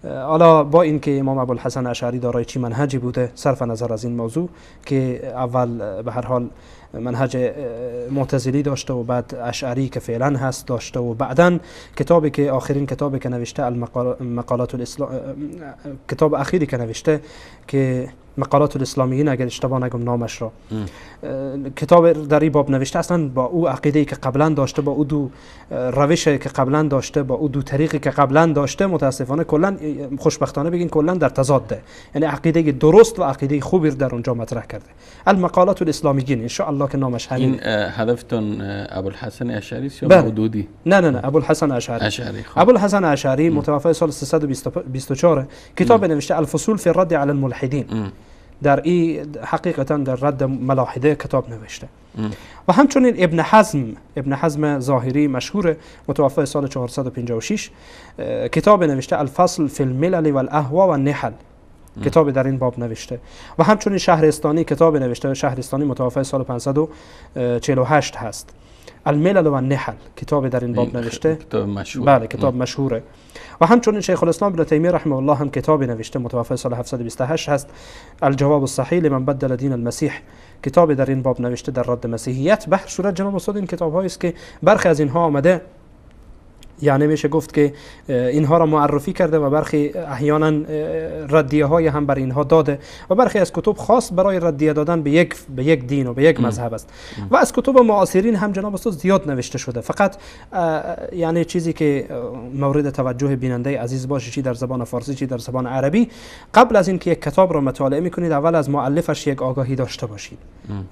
حالا با اینکه امام ابوالحسن اشعری دارای چی منهجی بوده، صرف نظر از این موضوع که اول به هر حال منهج معتزلی داشته و بعد اشعری که فعلا هست داشته و بعداً کتابی که آخرین کتابی که نوشته المقالات الاسلام، کتاب اخیری که نوشته که مقالات الاسلامیین اگر اشتباه نگم نامش را، کتاب در این باب نوشته. اصلا با او عقیده‌ای که قبلا داشته، با او دو روشی که قبلا داشته، با او دو طریقی که قبلا داشته، متاسفانه کلا، خوشبختانه بگین کلا در تضاده. یعنی عقیده درست و عقیده خوبی در اونجا مطرح کرده. المقالات الاسلامیین ان شاء الله که نامش همین. این هدفتون ابوالحسن اشعری است یا مودودی؟ نه نه نه، ابوالحسن اشعری. ابوالحسن اشعری متوفی سال 324، کتاب نوشته الفصول فی الرد علی الملحدین. در این حقیقتا در رد ملاحده کتاب نوشته. و همچنین ابن حزم ظاهری مشهور متوفی سال 456، کتاب نوشته الفصل فی الملل والاهوا والنحل، کتاب در این باب نوشته. و همچنین شهرستانی کتاب نوشته، شهرستانی متوفی سال 548 هست. الملل و النحل کتاب در این باب نوشته، کتاب مشهور. بله کتاب مشهوره. و همچنین شیخ الاسلام ابن تیمیه رحمه الله هم کتابی نوشته، متوفی سال 728 هست، الجواب الصحیح لمن بدل دین المسیح، کتابی در این باب نوشته در رد مسیحیت. به هر صورت جناب استاد این کتاب هایی است که برخی از اینها آمده، یعنی میشه گفت که اینها را معرفی کرده و برخی احیانا ردیه های هم بر اینها داده و برخی از کتب خاص برای ردیه دادن به یک دین و به یک مذهب است. و از کتب معاصرین هم جناب استاد زیاد نوشته شده. فقط یعنی چیزی که مورد توجه بیننده عزیز باشه، چی در زبان فارسی چی در زبان عربی، قبل از اینکه یک کتاب را مطالعه میکنید اول از مؤلفش یک آگاهی داشته باشید،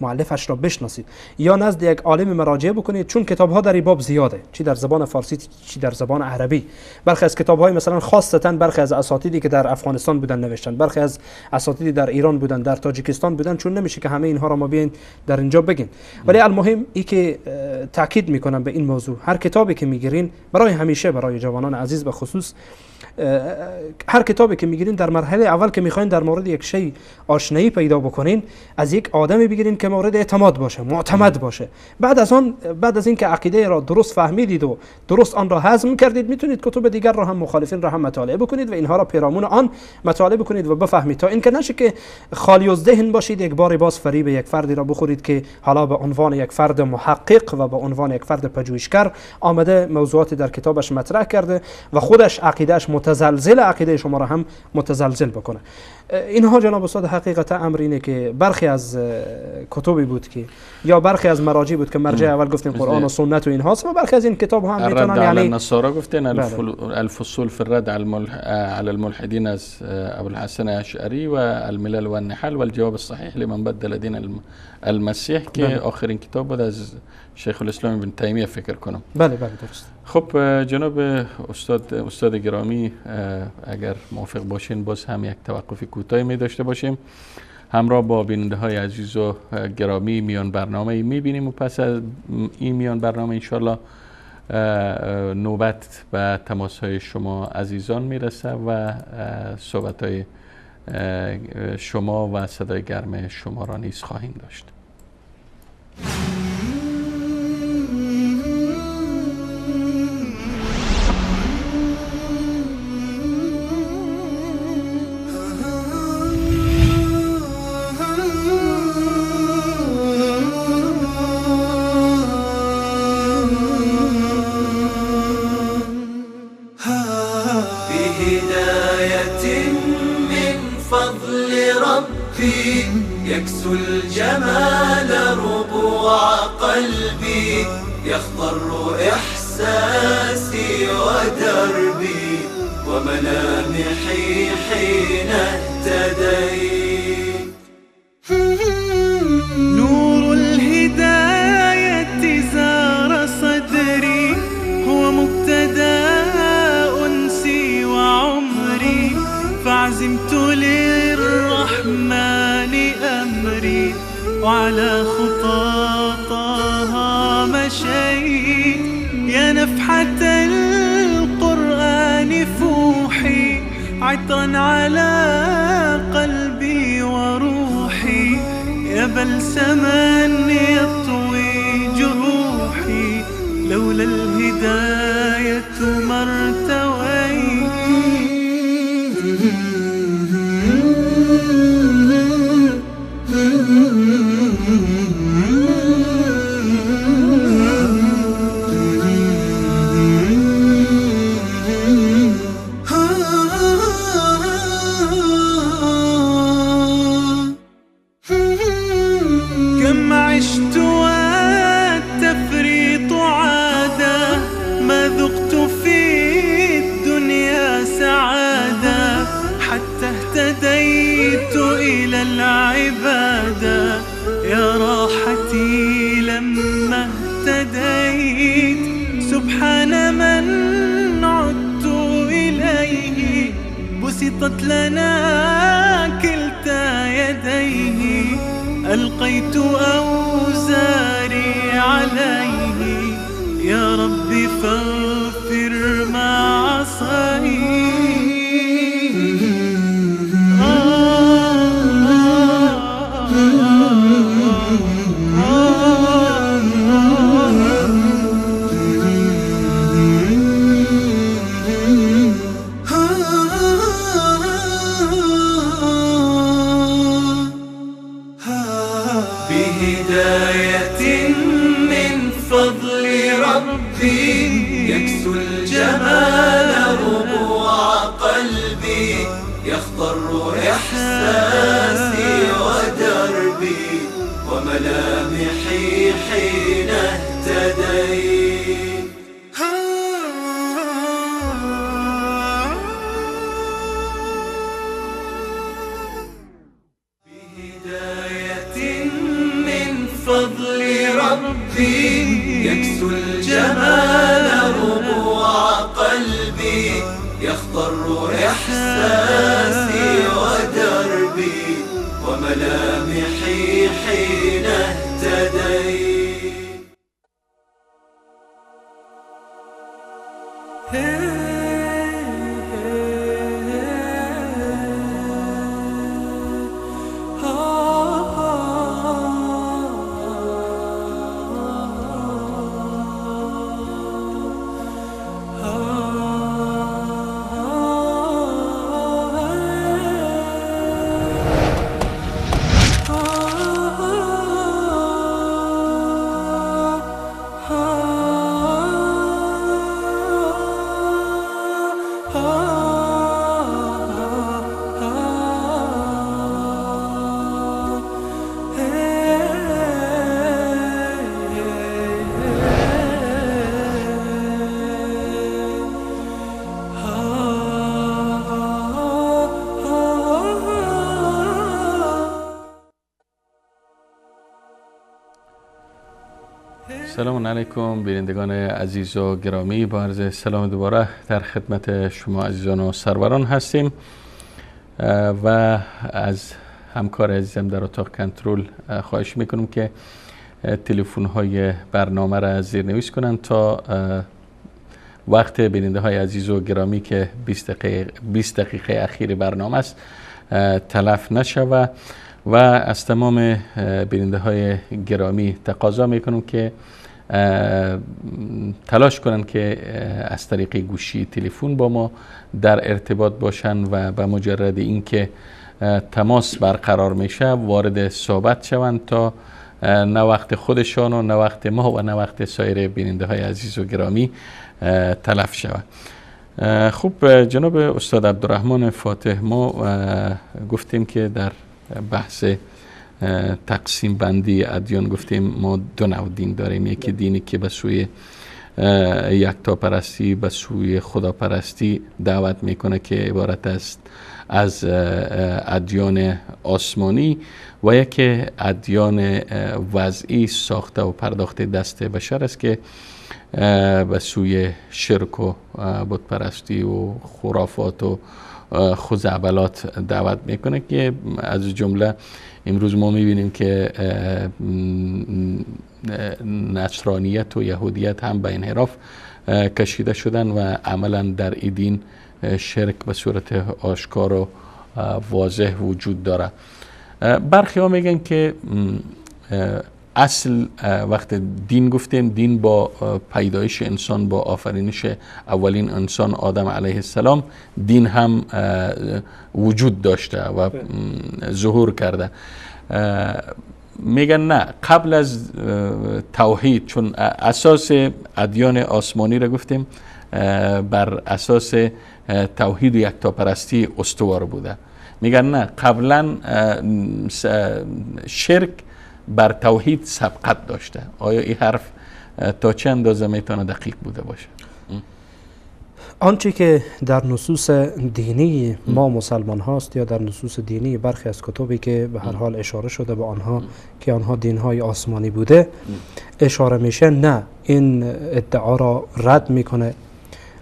مؤلفش را بشناسید یا نزد یک عالم مراجعه بکنید، چون کتاب ها در این باب زیاده، چی در زبان فارسی چی در زبان عربی. برخی از کتاب‌های مثلا خاصتا برخی از اساتیدی که در افغانستان بودن نوشتن، برخی از اساتیدی در ایران بودن، در تاجیکستان بودن، چون نمیشه که همه اینها را ما بیاین در اینجا بگیم. ولی المهم ای که تاکید میکنم به این موضوع، هر کتابی که میگیرین برای همیشه، برای جوانان عزیز به خصوص، هر کتابی که میگیرین در مرحله اول که میخواین در مورد یک شی آشنایی پیدا بکنین، از یک آدمی بگیرین که مورد اعتماد باشه، معتمد باشه. بعد از آن، بعد از اینکه عقیده را درست فهمیدید و درست آن را هضم کردید، میتونید کتب دیگر را هم، مخالفین را هم مطالعه بکنید و اینها را پیرامون آن مطالعه بکنید و بفهمید، تا اینکه نشه که خالی از ذهن باشید، یک بار باز فریب یک فردی را بخورید که حالا به عنوان یک فرد محقق و به عنوان یک فرد پژوهشگر آمده موضوعات در کتابش مطرح کرده و خودش عقیدهش متزلزل، عقیده شما را هم متزلزل بکنه. اینها جناب استاد حقیقت امر اینه که برخی از کتبی بود که یا برخی از مراجع بود که مرجع اول گفتیم قرآن و سنت و اینهاست، و برخی از این کتاب ها هم میتونن، یعنی النصارى گفتن الفصول في الرد على الملحدين از ابو الحسن اشعری و الملل والنحل والجواب الصحيح لمن بدل دین المسیح که آخرین کتاب بود از شیخ الاسلام ابن تیمیه فکر کنم. بله بله درست. خب جناب استاد گرامی، اگر موافق باشین باز هم یک توقف کوتاهی می داشته باشیم، همراه با بیننده های عزیز و گرامی میان برنامه می بینیم و پس از این میان برنامه انشالله نوبت به تماس های شما عزیزان میرسه و صحبت های شما و صدای گرم شما را نیز خواهیم داشت. يكسو الجمال ربوع قلبي، يخضر إحساسي ودربي وملامحي حين اهتديت. نور الهداية زار صدري، هو مبتدأ أنسي وعمري، فعزمت للرحمن أمري وعلى خطاطها مشيت. يا نفحة القرآن فوحي، عطرا على قلبي وروحي، يا بلسما يطوي جروحي، لولا الهداية ما ارتويت. كم عشت والتفريط عادة، ما ذقت في الدنيا سعادة، حتى اهتديت إلى العبادة، يا راحتي لما اهتديت. سبحان من عدت إليه، بسطت لنا كلتا يديه، ألقيت أوزاري عليه، يا رب فاغفر ما عصيت. آه آه آه آه. سلام علیکم بینندگان عزیز و گرامی، با عرض سلام دوباره در خدمت شما عزیزان و سروران هستیم و از همکار عزیزم در اتاق کنترل خواهش میکنم که تلفن های برنامه را زیرنویس کنند تا وقت بیننده های عزیز و گرامی که 20 دقیقه اخیر برنامه است تلف نشود و از تمام بیننده های گرامی تقاضا میکنم که تلاش کنند که از طریق گوشی تلفن با ما در ارتباط باشند و به مجرد اینکه تماس برقرار میشه وارد صحبت شوند تا نه وقت خودشان و نه وقت ما و نه وقت سایر بیننده های عزیز و گرامی تلف شود. خب جناب استاد عبدالرحمن فاتح، ما گفتیم که در بحث تقسیم بندی ادیان گفتیم ما دو نوع دین داریم، یکی دینی که به سوی یکتاپرستی، به سوی خداپرستی دعوت میکنه که عبارت است از ادیان آسمانی، و یکی ادیان وضعی ساخته و پرداخته دست بشر است که به سوی شرک و بتپرستی و خرافات و خزعبلات دعوت میکنه که از جمله امروز ما میبینیم که نصرانیت و یهودیت هم به انحراف کشیده شدن و عملا در این دین شرک به صورت آشکار و واضح وجود داره. برخی ها میگن که اصل وقت دین گفتیم، دین با پیدایش انسان، با آفرینش اولین انسان آدم علیه السلام دین هم وجود داشته و ظهور کرده. میگن نه، قبل از توحید، چون اساس ادیان آسمانی را گفتیم بر اساس توحید و یکتاپرستی استوار بوده، میگن نه، قبلا شرک بر توحید سبقت داشته. آیا این حرف تا چه اندازه میتونه دقیق بوده باشه؟ آنچه که در نصوص دینی ما مسلمان هاست یا در نصوص دینی برخی از کتبی که به هر حال اشاره شده به آنها که آنها دینهای آسمانی بوده اشاره میشه، نه، این ادعا را رد میکنه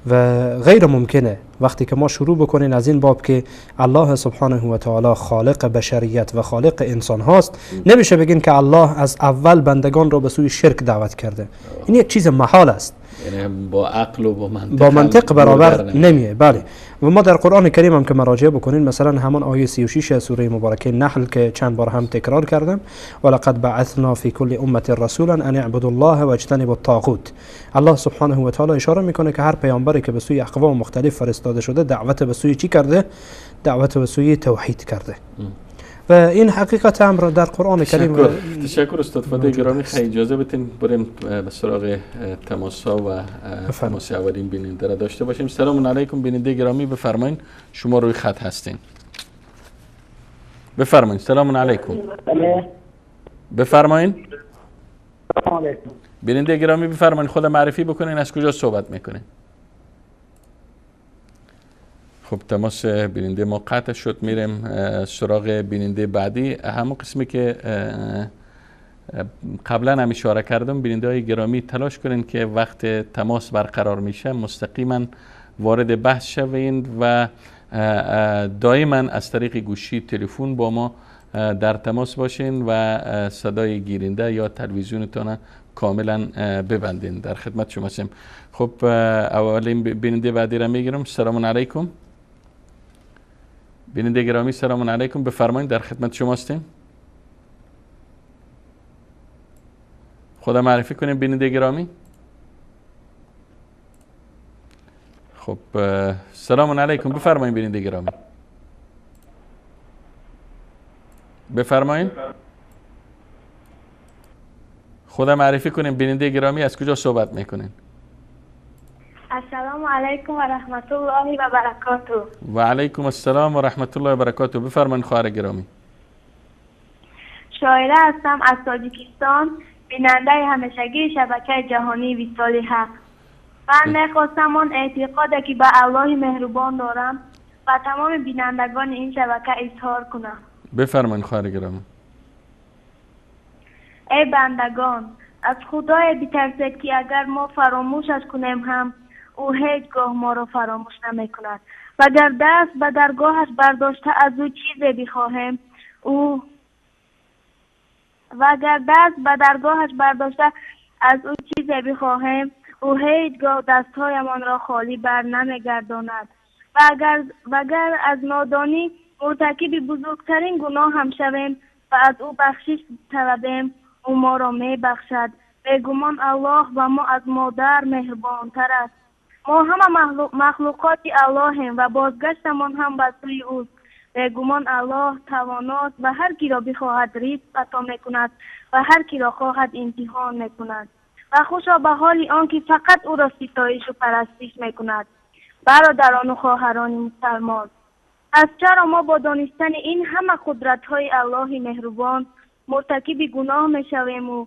و غیر ممکنه وقتی که ما شروع بکنین از این باب که الله سبحانه و تعالی خالق بشریت و خالق انسان هاست، نمیشه بگین که الله از اول بندگان را به سوی شرک دعوت کرده. این یک چیز محال است، یعنی با عقل و با منطق، با منطق برابر نمیه. بله، و ما در قرآن کریم هم که مراجعه بکنین، مثلا همان آیه 36 سوره مبارکه نحل که چند بار هم تکرار کردم، ولقد بعثنا فی کل امه رسولا ان اعبدوا الله واجتنبوا الطاغوت. الله سبحانه و تعالی اشاره میکنه که هر پیامبری که به سوی اقوام مختلف فرستاده شده دعوت به سوی چی کرده؟ دعوت به سوی توحید کرده. و این حقیقت امر در قرآن کریم. تشکر استاد فاطمه گرامی. خیلی اجازه بدین بریم به سراغ تماس ها و تماس اولین بیننده را داشته باشیم. سلام علیکم بیننده گرامی، بفرمایین، شما روی خط هستین. بفرمایین. سلام علیکم. بفرمایین. بیننده گرامی بفرمایین، خود معرفی بکنین، از کجا صحبت میکنین؟ خب تماس بیننده ما قطع شد، میریم سراغ بیننده بعدی. همون قسمی که قبلا هم اشاره کردم، بیننده های گرامی تلاش کنین که وقت تماس برقرار میشه مستقیما وارد بحث شوین و دائما از طریق گوشی تلفن با ما در تماس باشین و صدای گیرنده یا تلویزیونتون کاملا ببندین. در خدمت شما هستیم. خب اولین بیننده بعدی را میگیرم. سلام علیکم. بیننده گرامی سلام علیکم، بفرمایید، در خدمت شما هستیم. خدا معرفی کنیم بیننده گرامی. خب سلام علیکم، بفرمایید بیننده گرامی. بفرمایید، خدا معرفی کنیم بیننده گرامی، از کجا صحبت میکنین؟ السلام علیکم و رحمت الله و برکاته. و علیکم السلام و رحمت الله و برکاته. بفرمایید خواهر گرامی. شاعره هستم از تاجیکستان، بیننده همیشگی شبکه جهانی وصال حق. من میخواستم آن اعتقادی که به الله مهربان دارم و تمام بینندگان این شبکه اظهار کنم. بفرمایید خواهر گرامی. ای بندگان، از خدای بترسید که اگر ما فراموشش کنیم هم او هیچگاه ما را فراموش نمی کند. و اگر دست به درگاهش برداشته از او چیزی بخواهیم او و اگر دست به درگاهش برداشته از او چیزی بخواهیم او هیچگاه دستهایمان را خالی بر نمیگرداند. و اگر از نادانی مرتکب بزرگترین گناه هم شویم و از او بخشش طلبیم او ما را می بخشد. بیگمان الله و ما از مادر مهربانتر است. ما همه مخلوقات اللهیم و بازگشتمان هم به سوی اوست. بیگمان الله تواناست و هر کی را بخواهد رزق عطا میکند و هر کی را خواهد امتحان میکند. و خوشا به حال آن که فقط او را ستایش و پرستش میکند. برادران و خواهران مسلمان، از چرا ما با دانستن این همه قدرت‌های الله مهربان مرتکب گناه میشویم و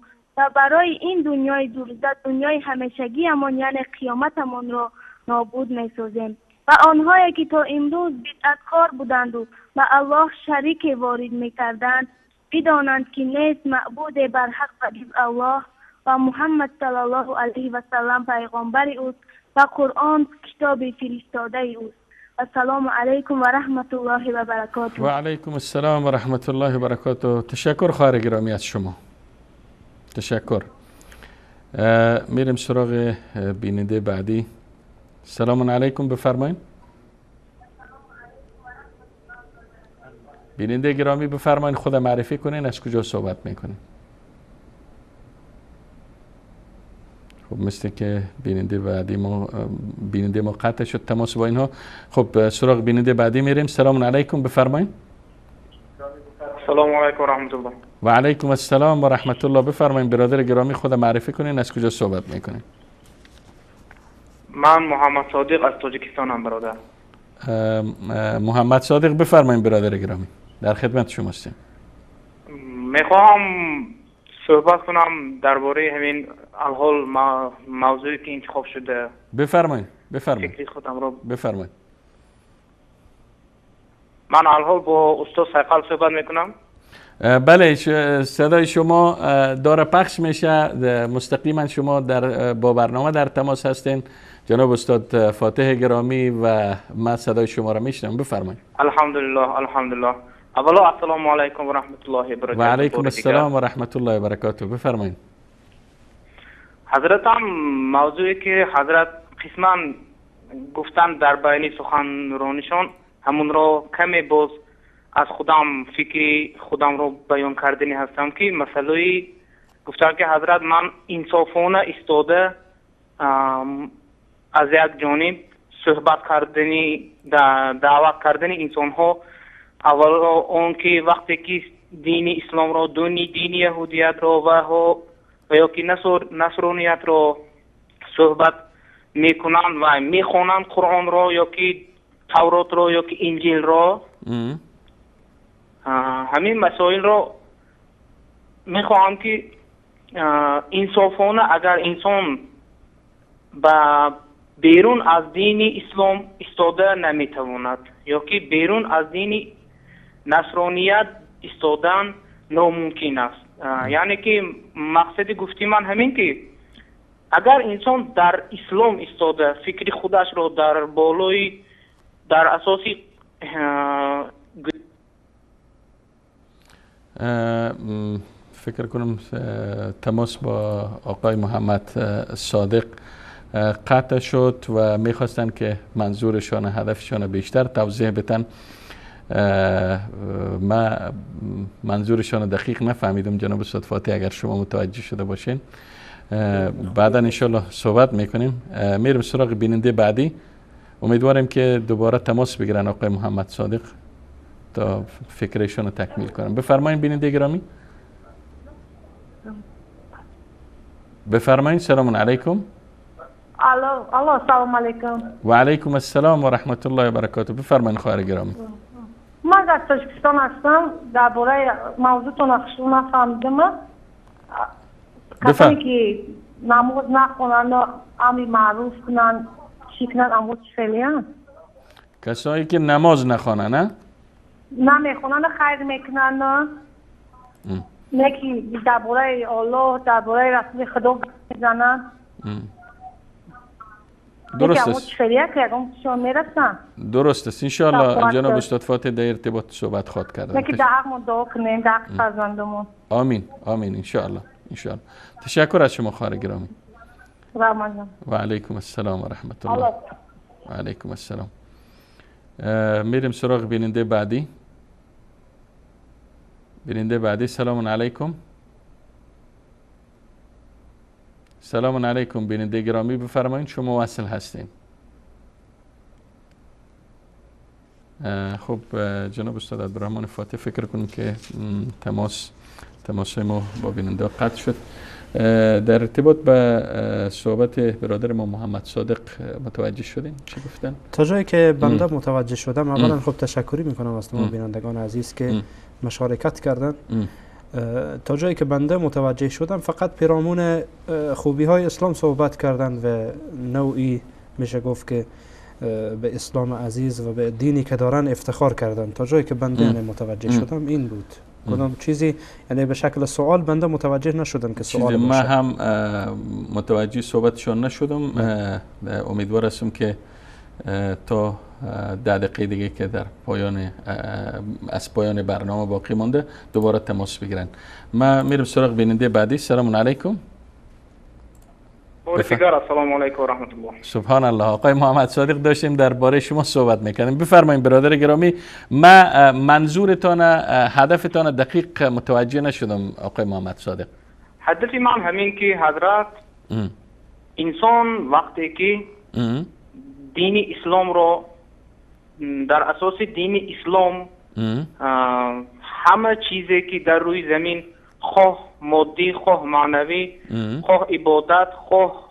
برای این دنیای دورزده، دنیای همیشگی امان یعنی قیامتمان را نابود میسازیم؟ و آنهایی که تا امروز بدعتکار بودند و به الله شریک وارد میکردند بدانند که نیست معبود بر حق و جز الله و محمد صلی الله علیه و سلم پیغمبر اوست و قرآن کتاب فرستاده اوست. السلام علیکم و رحمت الله و برکاته. و علیکم السلام و رحمت الله و برکاته. تشکر خواهر گرامی از شما. تشکر. میریم سراغ بیننده بعدی. سلام علیکم، بفرمایید. بیننده گرامی بفرمایید، خود معرفی کنین، از کجا صحبت میکنین؟ خب مثل که بیننده بعدی ما بیننده ما قطع شد تماس با اینها. خب سراغ بیننده بعدی میریم. سلام علیکم، بفرمایید. سلام علیکم و رحمت الله. و علیکم السلام و رحمت الله. بفرمایید برادر گرامی، خود معرفی کنین، از کجا صحبت میکنین؟ من محمد صادق از تاجیکستان هم برادر. محمد صادق بفرمایید برادر گرامی، در خدمت شما هستیم. میخواهم صحبت کنم درباره همین الحال موضوعی که انتخاب شده. بفرمایید بفرمایید. فکری خودم رو بفرمایید. من الحال با استاد سیقل صحبت میکنم. بله، صدای شما داره پخش میشه مستقیما، شما در با برنامه در تماس هستین جناب استاد فاتح گرامی و من صدای شما را میشنم. بفرمایید. الحمدلله الحمدلله. اولا السلام علیکم و رحمت الله و برکاته. و علیکم السلام و رحمت الله و برکاته. بفرمایید. حضرت هم موضوعی که حضرت قسما گفتن در بیان سخنرانیشان همون را کمی باز از خودم فکری خودم رو بیان کردنی هستم که مسئله گفتن که حضرت من انصافانه ایستاده از یک جانب صحبت کردنی دعوت کردن انسان ها، اول اون که وقتی که دین اسلام را دین یهودیت را و یا که نصرانیت را صحبت میکنن و میخوانند قرآن را یا که تورات را یا که انجیل را، همین مسائل را میخواهم که انصافانه اگر انسان به بیرون از دین اسلام ایستاده نمیتواند یا که بیرون از دین نصرانیت ایستادن ناممکن است. یعنی که مقصد گفتی من همین که اگر انسان در اسلام ایستاده فکر خودش را در بالای در اساس فکر کنم تماس با آقای محمد صادق قطع شد و میخواستن که منظورشان هدفشان بیشتر توضیح بدن. ما منظورشان دقیق نفهمیدم جناب استاد فاتح، اگر شما متوجه شده باشین بعدا انشالله صحبت میکنیم. میریم سراغ بیننده بعدی، امیدواریم که دوباره تماس بگیرن آقای محمد صادق تا فکرشان رو تکمیل کنن. بفرمایید بیننده گرامی. بفرمایید. سلام علیکم. الو الو، سلام علیکم. و علیکم السلام و رحمت الله و برکاته. بفرمایید خواهر گرامی. من از تاجیکستان هستم. درباره موضوعتون خوش نفهمیدم. کسانی که نماز نخونن و امر معروف کنن چی کنن، امر چی فعلیان؟ کسایی که نماز نخوانن نه؟ نمیخونن خیر میکنن، نه که درباره الله درباره رسول خدا میزنن. درست است. درست است. انشاءالله جناب استاد فاتح در ارتباط صحبت خواهد کرد. نه که در حقمون دعا کنیم، در حق فرزندمون. آمین آمین انشاءالله انشاءالله. تشکر از شما خواهر گرامی. و علیکم السلام و رحمت الله. و علیکم السلام. میریم سراغ بیننده بعدی. بیننده بعدی. سلام علیکم. سلام علیکم بیننده گرامی، بفرمایید شما وصل هستین. خب جناب استاد عبدالرحمن فاتح، فکر کنم که تماس ما با بیننده قطع شد. در ارتباط با صحبت برادر ما محمد صادق متوجه شدین چی گفتن؟ تا جایی که بنده متوجه شدم، اولا خب تشکری میکنم از تمام بینندگان عزیز که مشارکت کردن. تا جایی که بنده متوجه شدم فقط پیرامون خوبی های اسلام صحبت کردن و نوعی میشه گفت که به اسلام عزیز و به دینی که دارن افتخار کردن. تا جایی که بنده متوجه شدم این بود. کدام چیزی یعنی به شکل سوال بنده متوجه نشدم که سوال باشه. من هم متوجه صحبتشان نشدم. امیدوار هستم که تا 10 دقیقه دیگه که در پایان از پایان برنامه باقی مانده دوباره تماس بگیرن. ما میرم سراغ بیننده بعدی. سلام علیکم. السلام علیکم و رحمت الله. سبحان الله، آقای محمد صادق داشتیم درباره شما صحبت میکردیم. بفرمایید برادر گرامی، ما منظورتان هدفتان دقیق متوجه نشدم آقای محمد صادق. هدف من همین که حضرت انسان وقتی که دین اسلام رو در اساس دین اسلام همه چیزی که در روی زمین خواه مادی خواه معنوی خواه عبادت خواه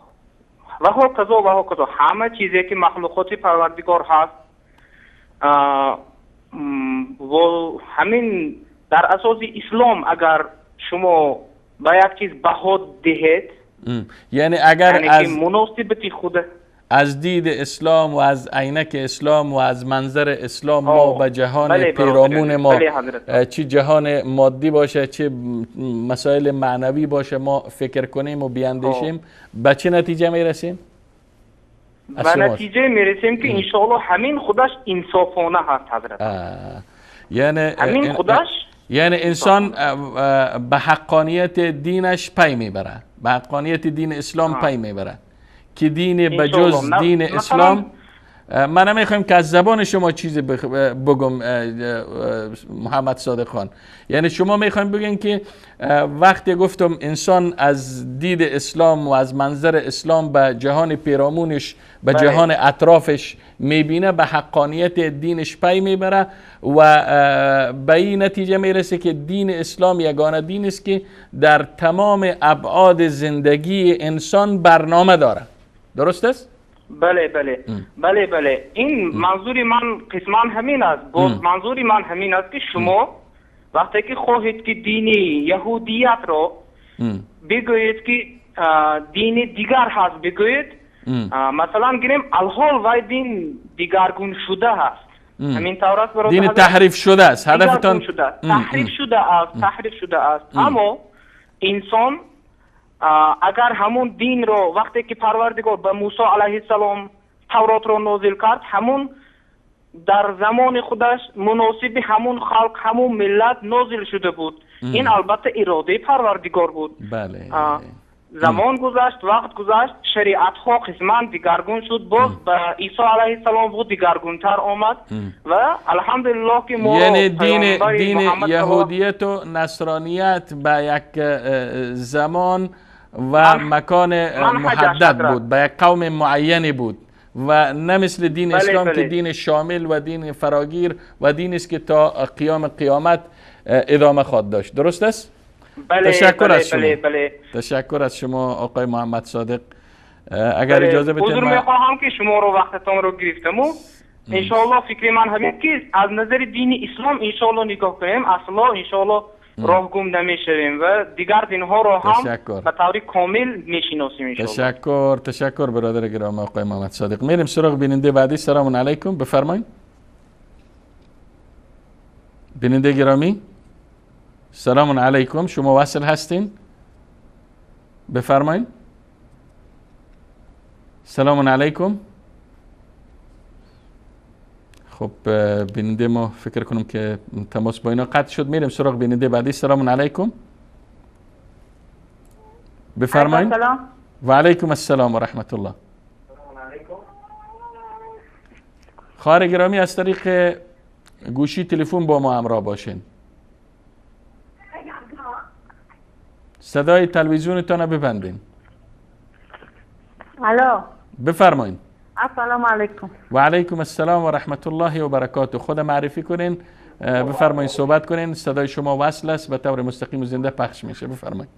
و هکذا و هکذا همه چیزی که مخلوقات پروردگار هست و همین در اساس اسلام اگر شما به یک چیز بها دهید، یعنی اگر یعنی از مناسبت خود از دید اسلام و از عینک اسلام و از منظر اسلام ما به جهان پیرامون ما، چه جهان مادی باشه چه مسائل معنوی باشه، ما فکر کنیم و بیاندیشیم، به چه نتیجه میرسیم؟ به نتیجه میرسیم که انشاءالله همین خودش انصافانه هست حضرت. یعنی همین خودش، یعنی انسان به حقانیت دینش پی میبره، به حقانیت دین اسلام پی میبره که دین بجز دین اسلام. من نمیخوایم که از زبان شما چیزی بگم محمد صادق خان، یعنی شما میخوایم بگین که وقتی گفتم انسان از دید اسلام و از منظر اسلام به جهان پیرامونش، به جهان اطرافش میبینه، به حقانیت دینش پی میبره و به این نتیجه میرسه که دین اسلام یگانه دین است که در تمام ابعاد زندگی انسان برنامه داره. درست است؟ بله بله بله بله. این منظوری من قسما همین است. باز منظوری من همین است که شما وقتی که خواهید که دین یهودیت رو بگویید که دین دیگر هست بگویید، مثلا گیریم الحال وای دین دیگرگون شده هست، همین طور است برادر، دین تحریف شده است، هدفتان تحریف شده است، تحریف شده است. اما انسان اگر همون دین رو وقتی که پروردگار به موسی علیه السلام تورات رو نازل کرد، همون در زمان خودش مناسب همون خلق همون ملت نازل شده بود. این البته اراده پروردگار بود. بله. زمان گذشت، وقت گذشت، شریعت ها قسما دیگرگون شد، باز به عیسی علیه السلام بود دیگرگونتر آمد و الحمدلله که ما یعنی دین یهودیت و نصرانیت به یک زمان و مکان محدد بود، به یک قوم معینی بود و نه مثل دین اسلام که دین شامل و دین فراگیر و دین است که تا قیام قیامت ادامه خواهد داشت. درست است؟ بله. تشکر بله از شما. بله بله. تشکر از شما آقای محمد صادق. اگر اجازه بدید حضور میخواهم که شما رو وقتتان رو گرفتم و انشاءالله فکر من همین که از نظر دین اسلام انشاءالله نگاه کنیم اصلا انشاءالله راه گم نمیشویم و دیگر دینها رو هم به طور کامل میشناسیم انشاءالله. تشکر برادر گرامی آقای محمد صادق. میریم سراغ بیننده بعدی. سلام علیکم، بفرمایید. بیننده گرامی سلام علیکم، شما وصل هستین؟ بفرمایید. سلام علیکم. خب بیننده ما فکر کنم که تماس با اینا قطع شد. میریم سراغ بیننده بعدی. سلام علیکم، بفرمایید. و علیکم السلام و رحمت الله. خواهر گرامی از طریق گوشی تلفن با ما همراه باشین. صدای تلویزیونتان رو ببندین. الو، بفرمایید. السلام علیکم. و علیکم السلام و رحمت الله و برکاته. خود معرفی کنین، بفرمایید صحبت کنین. صدای شما وصل است، به طور مستقیم و زنده پخش میشه. بفرمایید.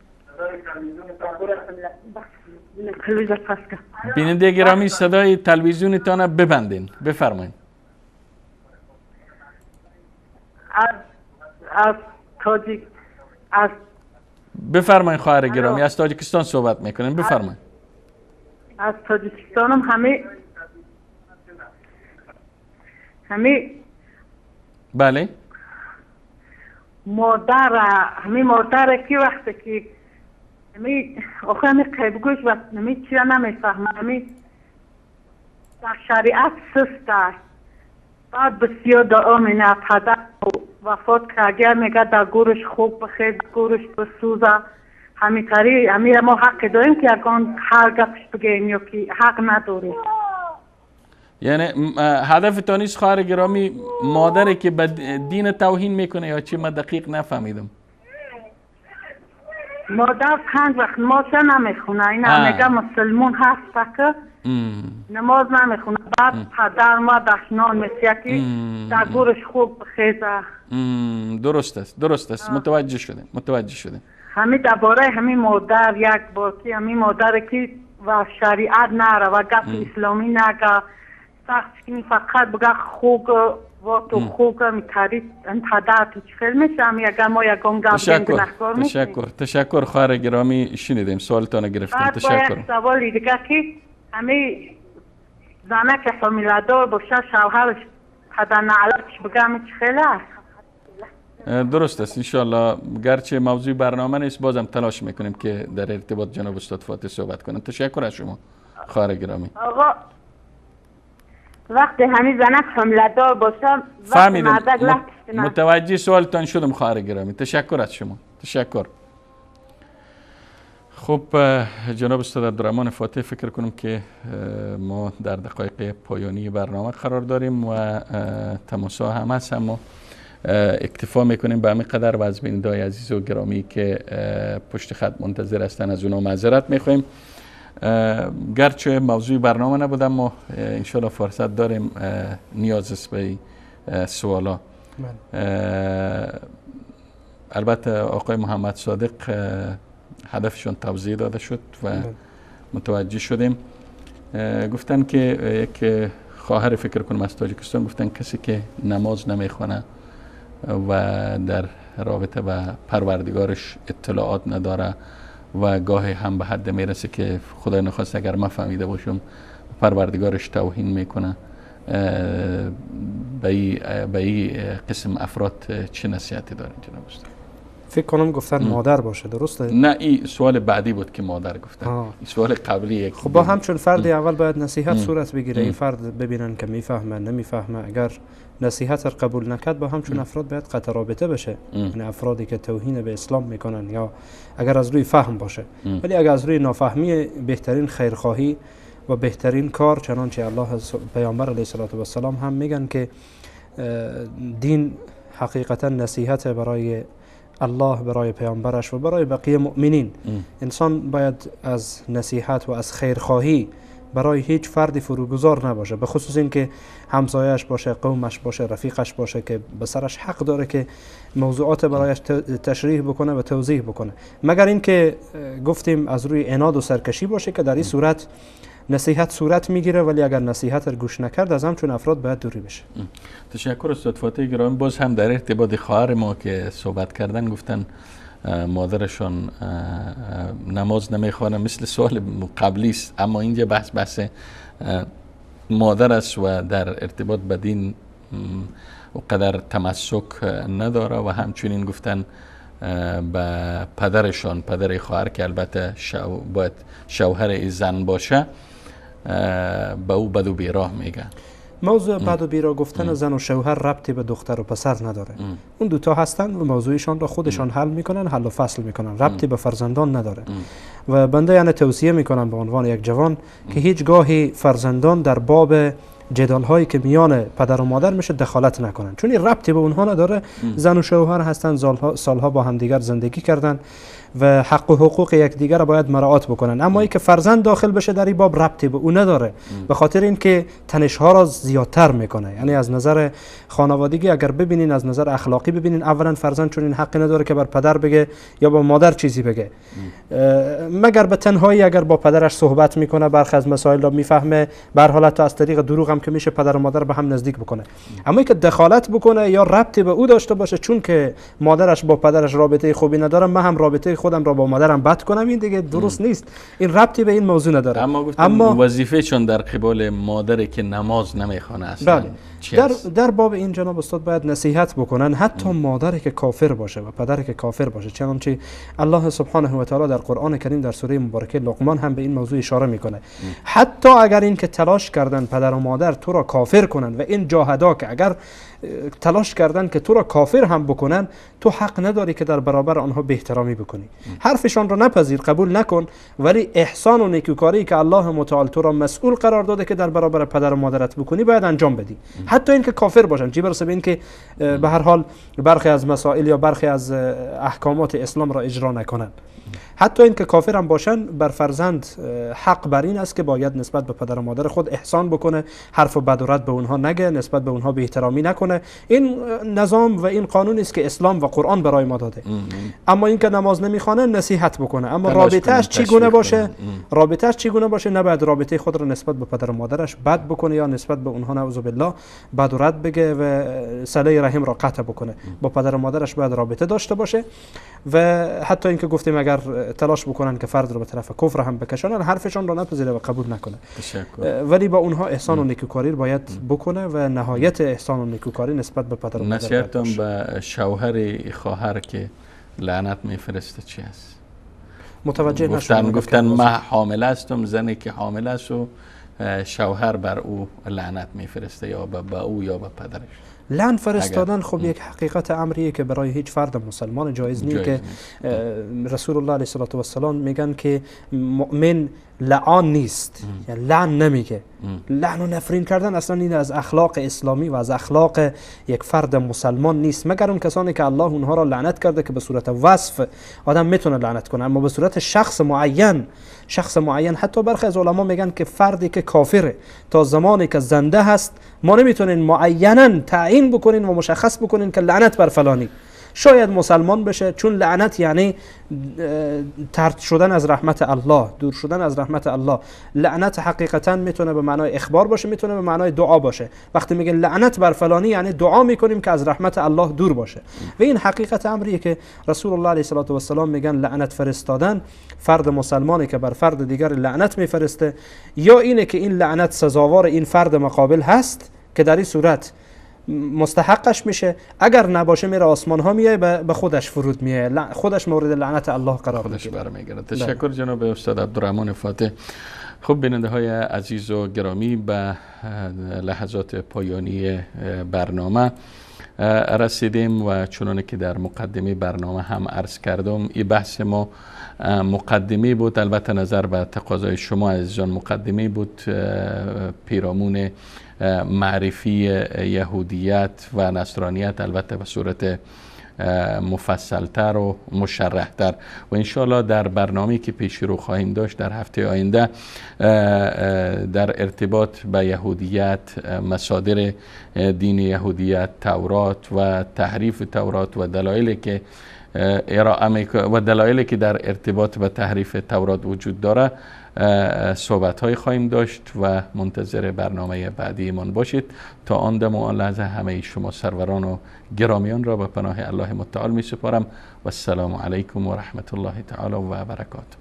بیننده گرامی صدای تلویزیونتان رو ببندین. بفرمایید. از تاجیک از بفرمایید خواهر گرامی، از تاجیکستان صحبت میکنیم. بفرمایید. از تاجیکستانم همه بله مادر، همه مادر که وقتی که همه آخه همه قیبگوش و همه چیزا نمیفهمه، همه در شریعت سست است. بعد بسیار دعا مینه، پدر وفات کرده میگه در گورش خوب بخیر، گورش بسوزه. همینطوری همین ما حق داریم که اگه هر گپش بگیم یا که حق نداریم. یعنی هدفتان نیست خواهر گرامی مادری که به دین توهین میکنه یا چی؟ من دقیق نفهمیدم. مادر پنج وقت نماز نمیخونه، این میگه مسلمون هست که نماز نمیخونه. بعد پدر ما دشنان میسیه که در گورش خوب بخیزه. درست است، درست است. متوجه شدیم، متوجه شدیم. همین درباره همین مادر یک بار که همین مادر که و شریعت نره و گپ اسلامی نگه، سخت که فقط بگه خوب و تو خوب میتری پدر تو چه میشه. اگر ما یگان گپ گناهکار میشیم. تشکر خواهر گرامی، شنیدیم سوالتان رو گرفتیم. تشکر. بعد سوال دیگه که همین زنه که حامله دار باشه شوهرش پدر نعلتش بگه چه خیلی است. درست است انشالله. گرچه موضوع برنامه نیست بازم تلاش میکنیم که در ارتباط جناب استاد فاتح صحبت کنم. تشکر از شما خواهر گرامی. آقا وقتی همین زنک حامله دار باشه فهمیدم، متوجه سوالتان شدم خواهر گرامی. تشکر از شما، تشکر. خب جناب استاد عبدالرحمن فاتح، فکر کنم که ما در دقایق پایانی برنامه قرار داریم و تماس ها هم هست، اما اکتفا میکنیم به همین قدر و از بیننده‌های عزیز و گرامی که پشت خط منتظر هستن از اونا معذرت میخوایم. گرچه موضوع برنامه نبود اما انشالله فرصت داریم، نیاز است به سوالا. البته آقای محمد صادق هدفشون توضیح داده شد و متوجه شدیم. گفتن که یک خواهر فکر کنم از تاجیکستان گفتن کسی که نماز نمیخونه و در رابطه با پروردگارش اطلاعات نداره و گاهی هم به حد میرسه که خدای نخواست اگر ما فهمیده باشم پروردگارش توهین میکنه، به این قسم افراد چه نصیحتی دارین جناب استاد؟ فکر کنم گفتن مادر باشه، درسته؟ نه، این سوال بعدی بود که مادر گفتن. این سوال قبلیه. خب با همچون فردی اول باید نصیحت صورت بگیره، این فرد ببینن که میفهمه نمیفهمه. اگر نصیحت را قبول نکرد با همچون افراد باید قطع رابطه بشه. یعنی افرادی که توهین به اسلام میکنن یا اگر از روی فهم باشه، ولی اگر از روی نافهمی، بهترین خیرخواهی و بهترین کار، چنانچه الله پیامبر علیه الصلاة والسلام هم میگن که دین حقیقتا نصیحت برای الله، برای پیامبرش و برای بقیه مؤمنین. انسان باید از نصیحت و از خیرخواهی برای هیچ فردی فروگذار نباشه، به خصوص اینکه همسایه‌اش باشه، قومش باشه، رفیقش باشه که به سرش حق داره که موضوعات برایش تشریح بکنه و توضیح بکنه، مگر اینکه گفتیم از روی عناد و سرکشی باشه که در این صورت نصیحت صورت میگیره، ولی اگر نصیحت رو گوش نکرد از همچون افراد باید دوری بشه. تشکر استاد فاتح گرامی. باز هم در ارتباط خواهر ما که صحبت کردن، گفتن مادرشان نماز نمیخوانه، مثل سوال قبلی است، اما اینجا بحث مادر است و در ارتباط به دین قدر تمسک نداره و همچنین گفتن به پدرشان، پدر خواهر که البته باید شوهر زن باشه، به او بد و بیراه میگه. موضوع بد و بیراه گفتن زن و شوهر ربطی به دختر و پسر نداره. اون دوتا هستن و موضوعشان را خودشان حل میکنن، حل و فصل میکنن، ربطی به فرزندان نداره. و بنده یعنی توصیه میکنم به عنوان یک جوان که هیچگاهی فرزندان در باب جدال هایی که میان پدر و مادر میشه دخالت نکنن، چون این ربطی به اونها نداره. زن و شوهر هستن، سالها با همدیگر زندگی کردن و حق و حقوق یکدیگر را باید مراعات بکنن. اما اینکه فرزند داخل بشه در این باب ربطی به او نداره، به خاطر اینکه تنش ها را زیادتر میکنه. یعنی از نظر خانوادگی اگر ببینین، از نظر اخلاقی ببینین، اولا فرزند چون این حق نداره که بر پدر بگه یا با مادر چیزی بگه، مگر به تنهایی اگر با پدرش صحبت میکنه برخی از مسائل را میفهمه، به هر حالت از طریق دروغ هم که میشه پدر و مادر به هم نزدیک بکنه. اما اینکه دخالت بکنه یا ربطی به او داشته باشه، چون که مادرش با پدرش رابطه خوبی نداره، من هم رابطه خودم را با مادرم بد کنم، این دیگه درست نیست. این ربطی به این موضوع نداره. اما گفتم وظیفه چون در قبال مادری که نماز نمیخوانه اصلا. بله. در باب این جناب استاد باید نصیحت بکنن، حتی مادری که کافر باشه و پدری که کافر باشه، چنانچه الله سبحانه و تعالی در قرآن کریم در سوره مبارکه لقمان هم به این موضوع اشاره میکنه. حتی اگر این که تلاش کردن پدر و مادر تو را کافر کنن و این جاهدا که اگر تلاش کردن که تو را کافر هم بکنن، تو حق نداری که در برابر آنها به احترامی بکنی. حرفشان را نپذیر، قبول نکن، ولی احسان و نیکوکاری که الله متعال تو را مسئول قرار داده که در برابر پدر و مادرت بکنی باید انجام بدی، حتی اینکه کافر باشن. چی برسه به اینکه به هر حال برخی از مسائل یا برخی از احکامات اسلام را اجرا نکنن. حتی اینکه کافر هم باشن، بر فرزند حق بر این است که باید نسبت به پدر و مادر خود احسان بکنه، حرف بد و رد به اونها نگه، نسبت به اونها به احترامی نکنه. این نظام و این قانونی است که اسلام و قرآن برای ما داده. اما اینکه نماز نمیخوانه نصیحت بکنه، اما رابطه‌اش چگونه باشه، رابطه‌اش چگونه باشه، نباید رابطه خود را نسبت به پدر و مادرش بد بکنه یا نسبت به اونها نعوذ بالله بد و رد بگه و صله رحم را قطع بکنه. با پدر و مادرش باید رابطه داشته باشه و حتی اینکه گفتیم اگر تلاش بکنن که فرد رو به طرف کفر هم بکشانن، حرفشان رو نپذیره و قبول نکنه. تشکر. ولی با اونها احسان و نیکوکاری باید بکنه و نهایت احسان و نیکوکاری نسبت به پدر و مادر. نصیحتم به شوهر خواهر که لعنت میفرسته چی است؟ متوجه نشدم. گفتن من حامله هستم، زنی که حامله است و شوهر بر او لعنت میفرسته، یا به او یا به پدرش. لعن فرستادن خب یک حقیقت امریه که برای هیچ فرد مسلمان جایز نیست که رسول الله علیه الصلاة والسلام میگن که مؤمن لعان نیست، یعنی لعن نمیگه. لعن و نفرین کردن اصلا این از اخلاق اسلامی و از اخلاق یک فرد مسلمان نیست، مگر اون کسانی که الله اونها را لعنت کرده که به صورت وصف آدم میتونه لعنت کنه، اما به صورت شخص معین، حتی برخی از علما میگن که فردی که کافره تا زمانی که زنده هست ما نمیتونین معینا تعیین بکنین و مشخص بکنین که لعنت بر فلانی، شاید مسلمان بشه، چون لعنت یعنی طرد شدن از رحمت الله، دور شدن از رحمت الله. لعنت حقیقتا میتونه به معنای اخبار باشه، میتونه به معنای دعا باشه. وقتی میگن لعنت بر فلانی یعنی دعا میکنیم که از رحمت الله دور باشه. و این حقیقت امریه که رسول الله علیه الصلاة والسلام میگن لعنت فرستادن فرد مسلمانی که بر فرد دیگر لعنت میفرسته، یا اینه که این لعنت سزاوار این فرد مقابل هست که در این صورت مستحقش میشه، اگر نباشه میره آسمان ها میای به خودش فرود میای، خودش مورد لعنت الله قرار خودش برمیگرده. تشکر جناب استاد عبدالرحمن فاتح. خب بیننده های عزیز و گرامی، به لحظات پایانی برنامه رسیدیم و چنانه که در مقدمه برنامه هم عرض کردم، این بحث ما مقدمه بود، البته نظر به تقاضای شما عزیزان مقدمه بود پیرامون معرفی یهودیت و نصرانیت، البته به صورت مفصلتر و مشرحتر، و انشاءالله در برنامه‌ای که پیش رو خواهیم داشت در هفته آینده در ارتباط به یهودیت، مصادر دین یهودیت، تورات و تحریف تورات و دلایلی که ارائه و دلایلی که در ارتباط به تحریف تورات وجود داره صحبت های خواهیم داشت و منتظر برنامه بعدی من باشید. تا آن دم و آن لحظه همه شما سروران و گرامیان را به پناه الله متعال می سپارم و السلام علیکم و رحمت الله تعالی و برکاته.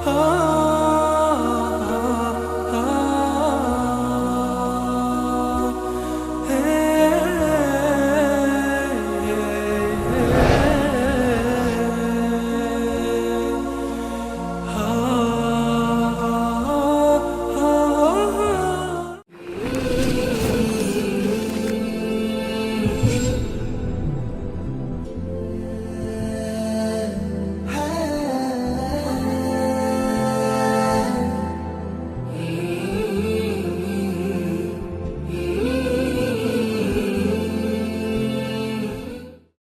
Oh.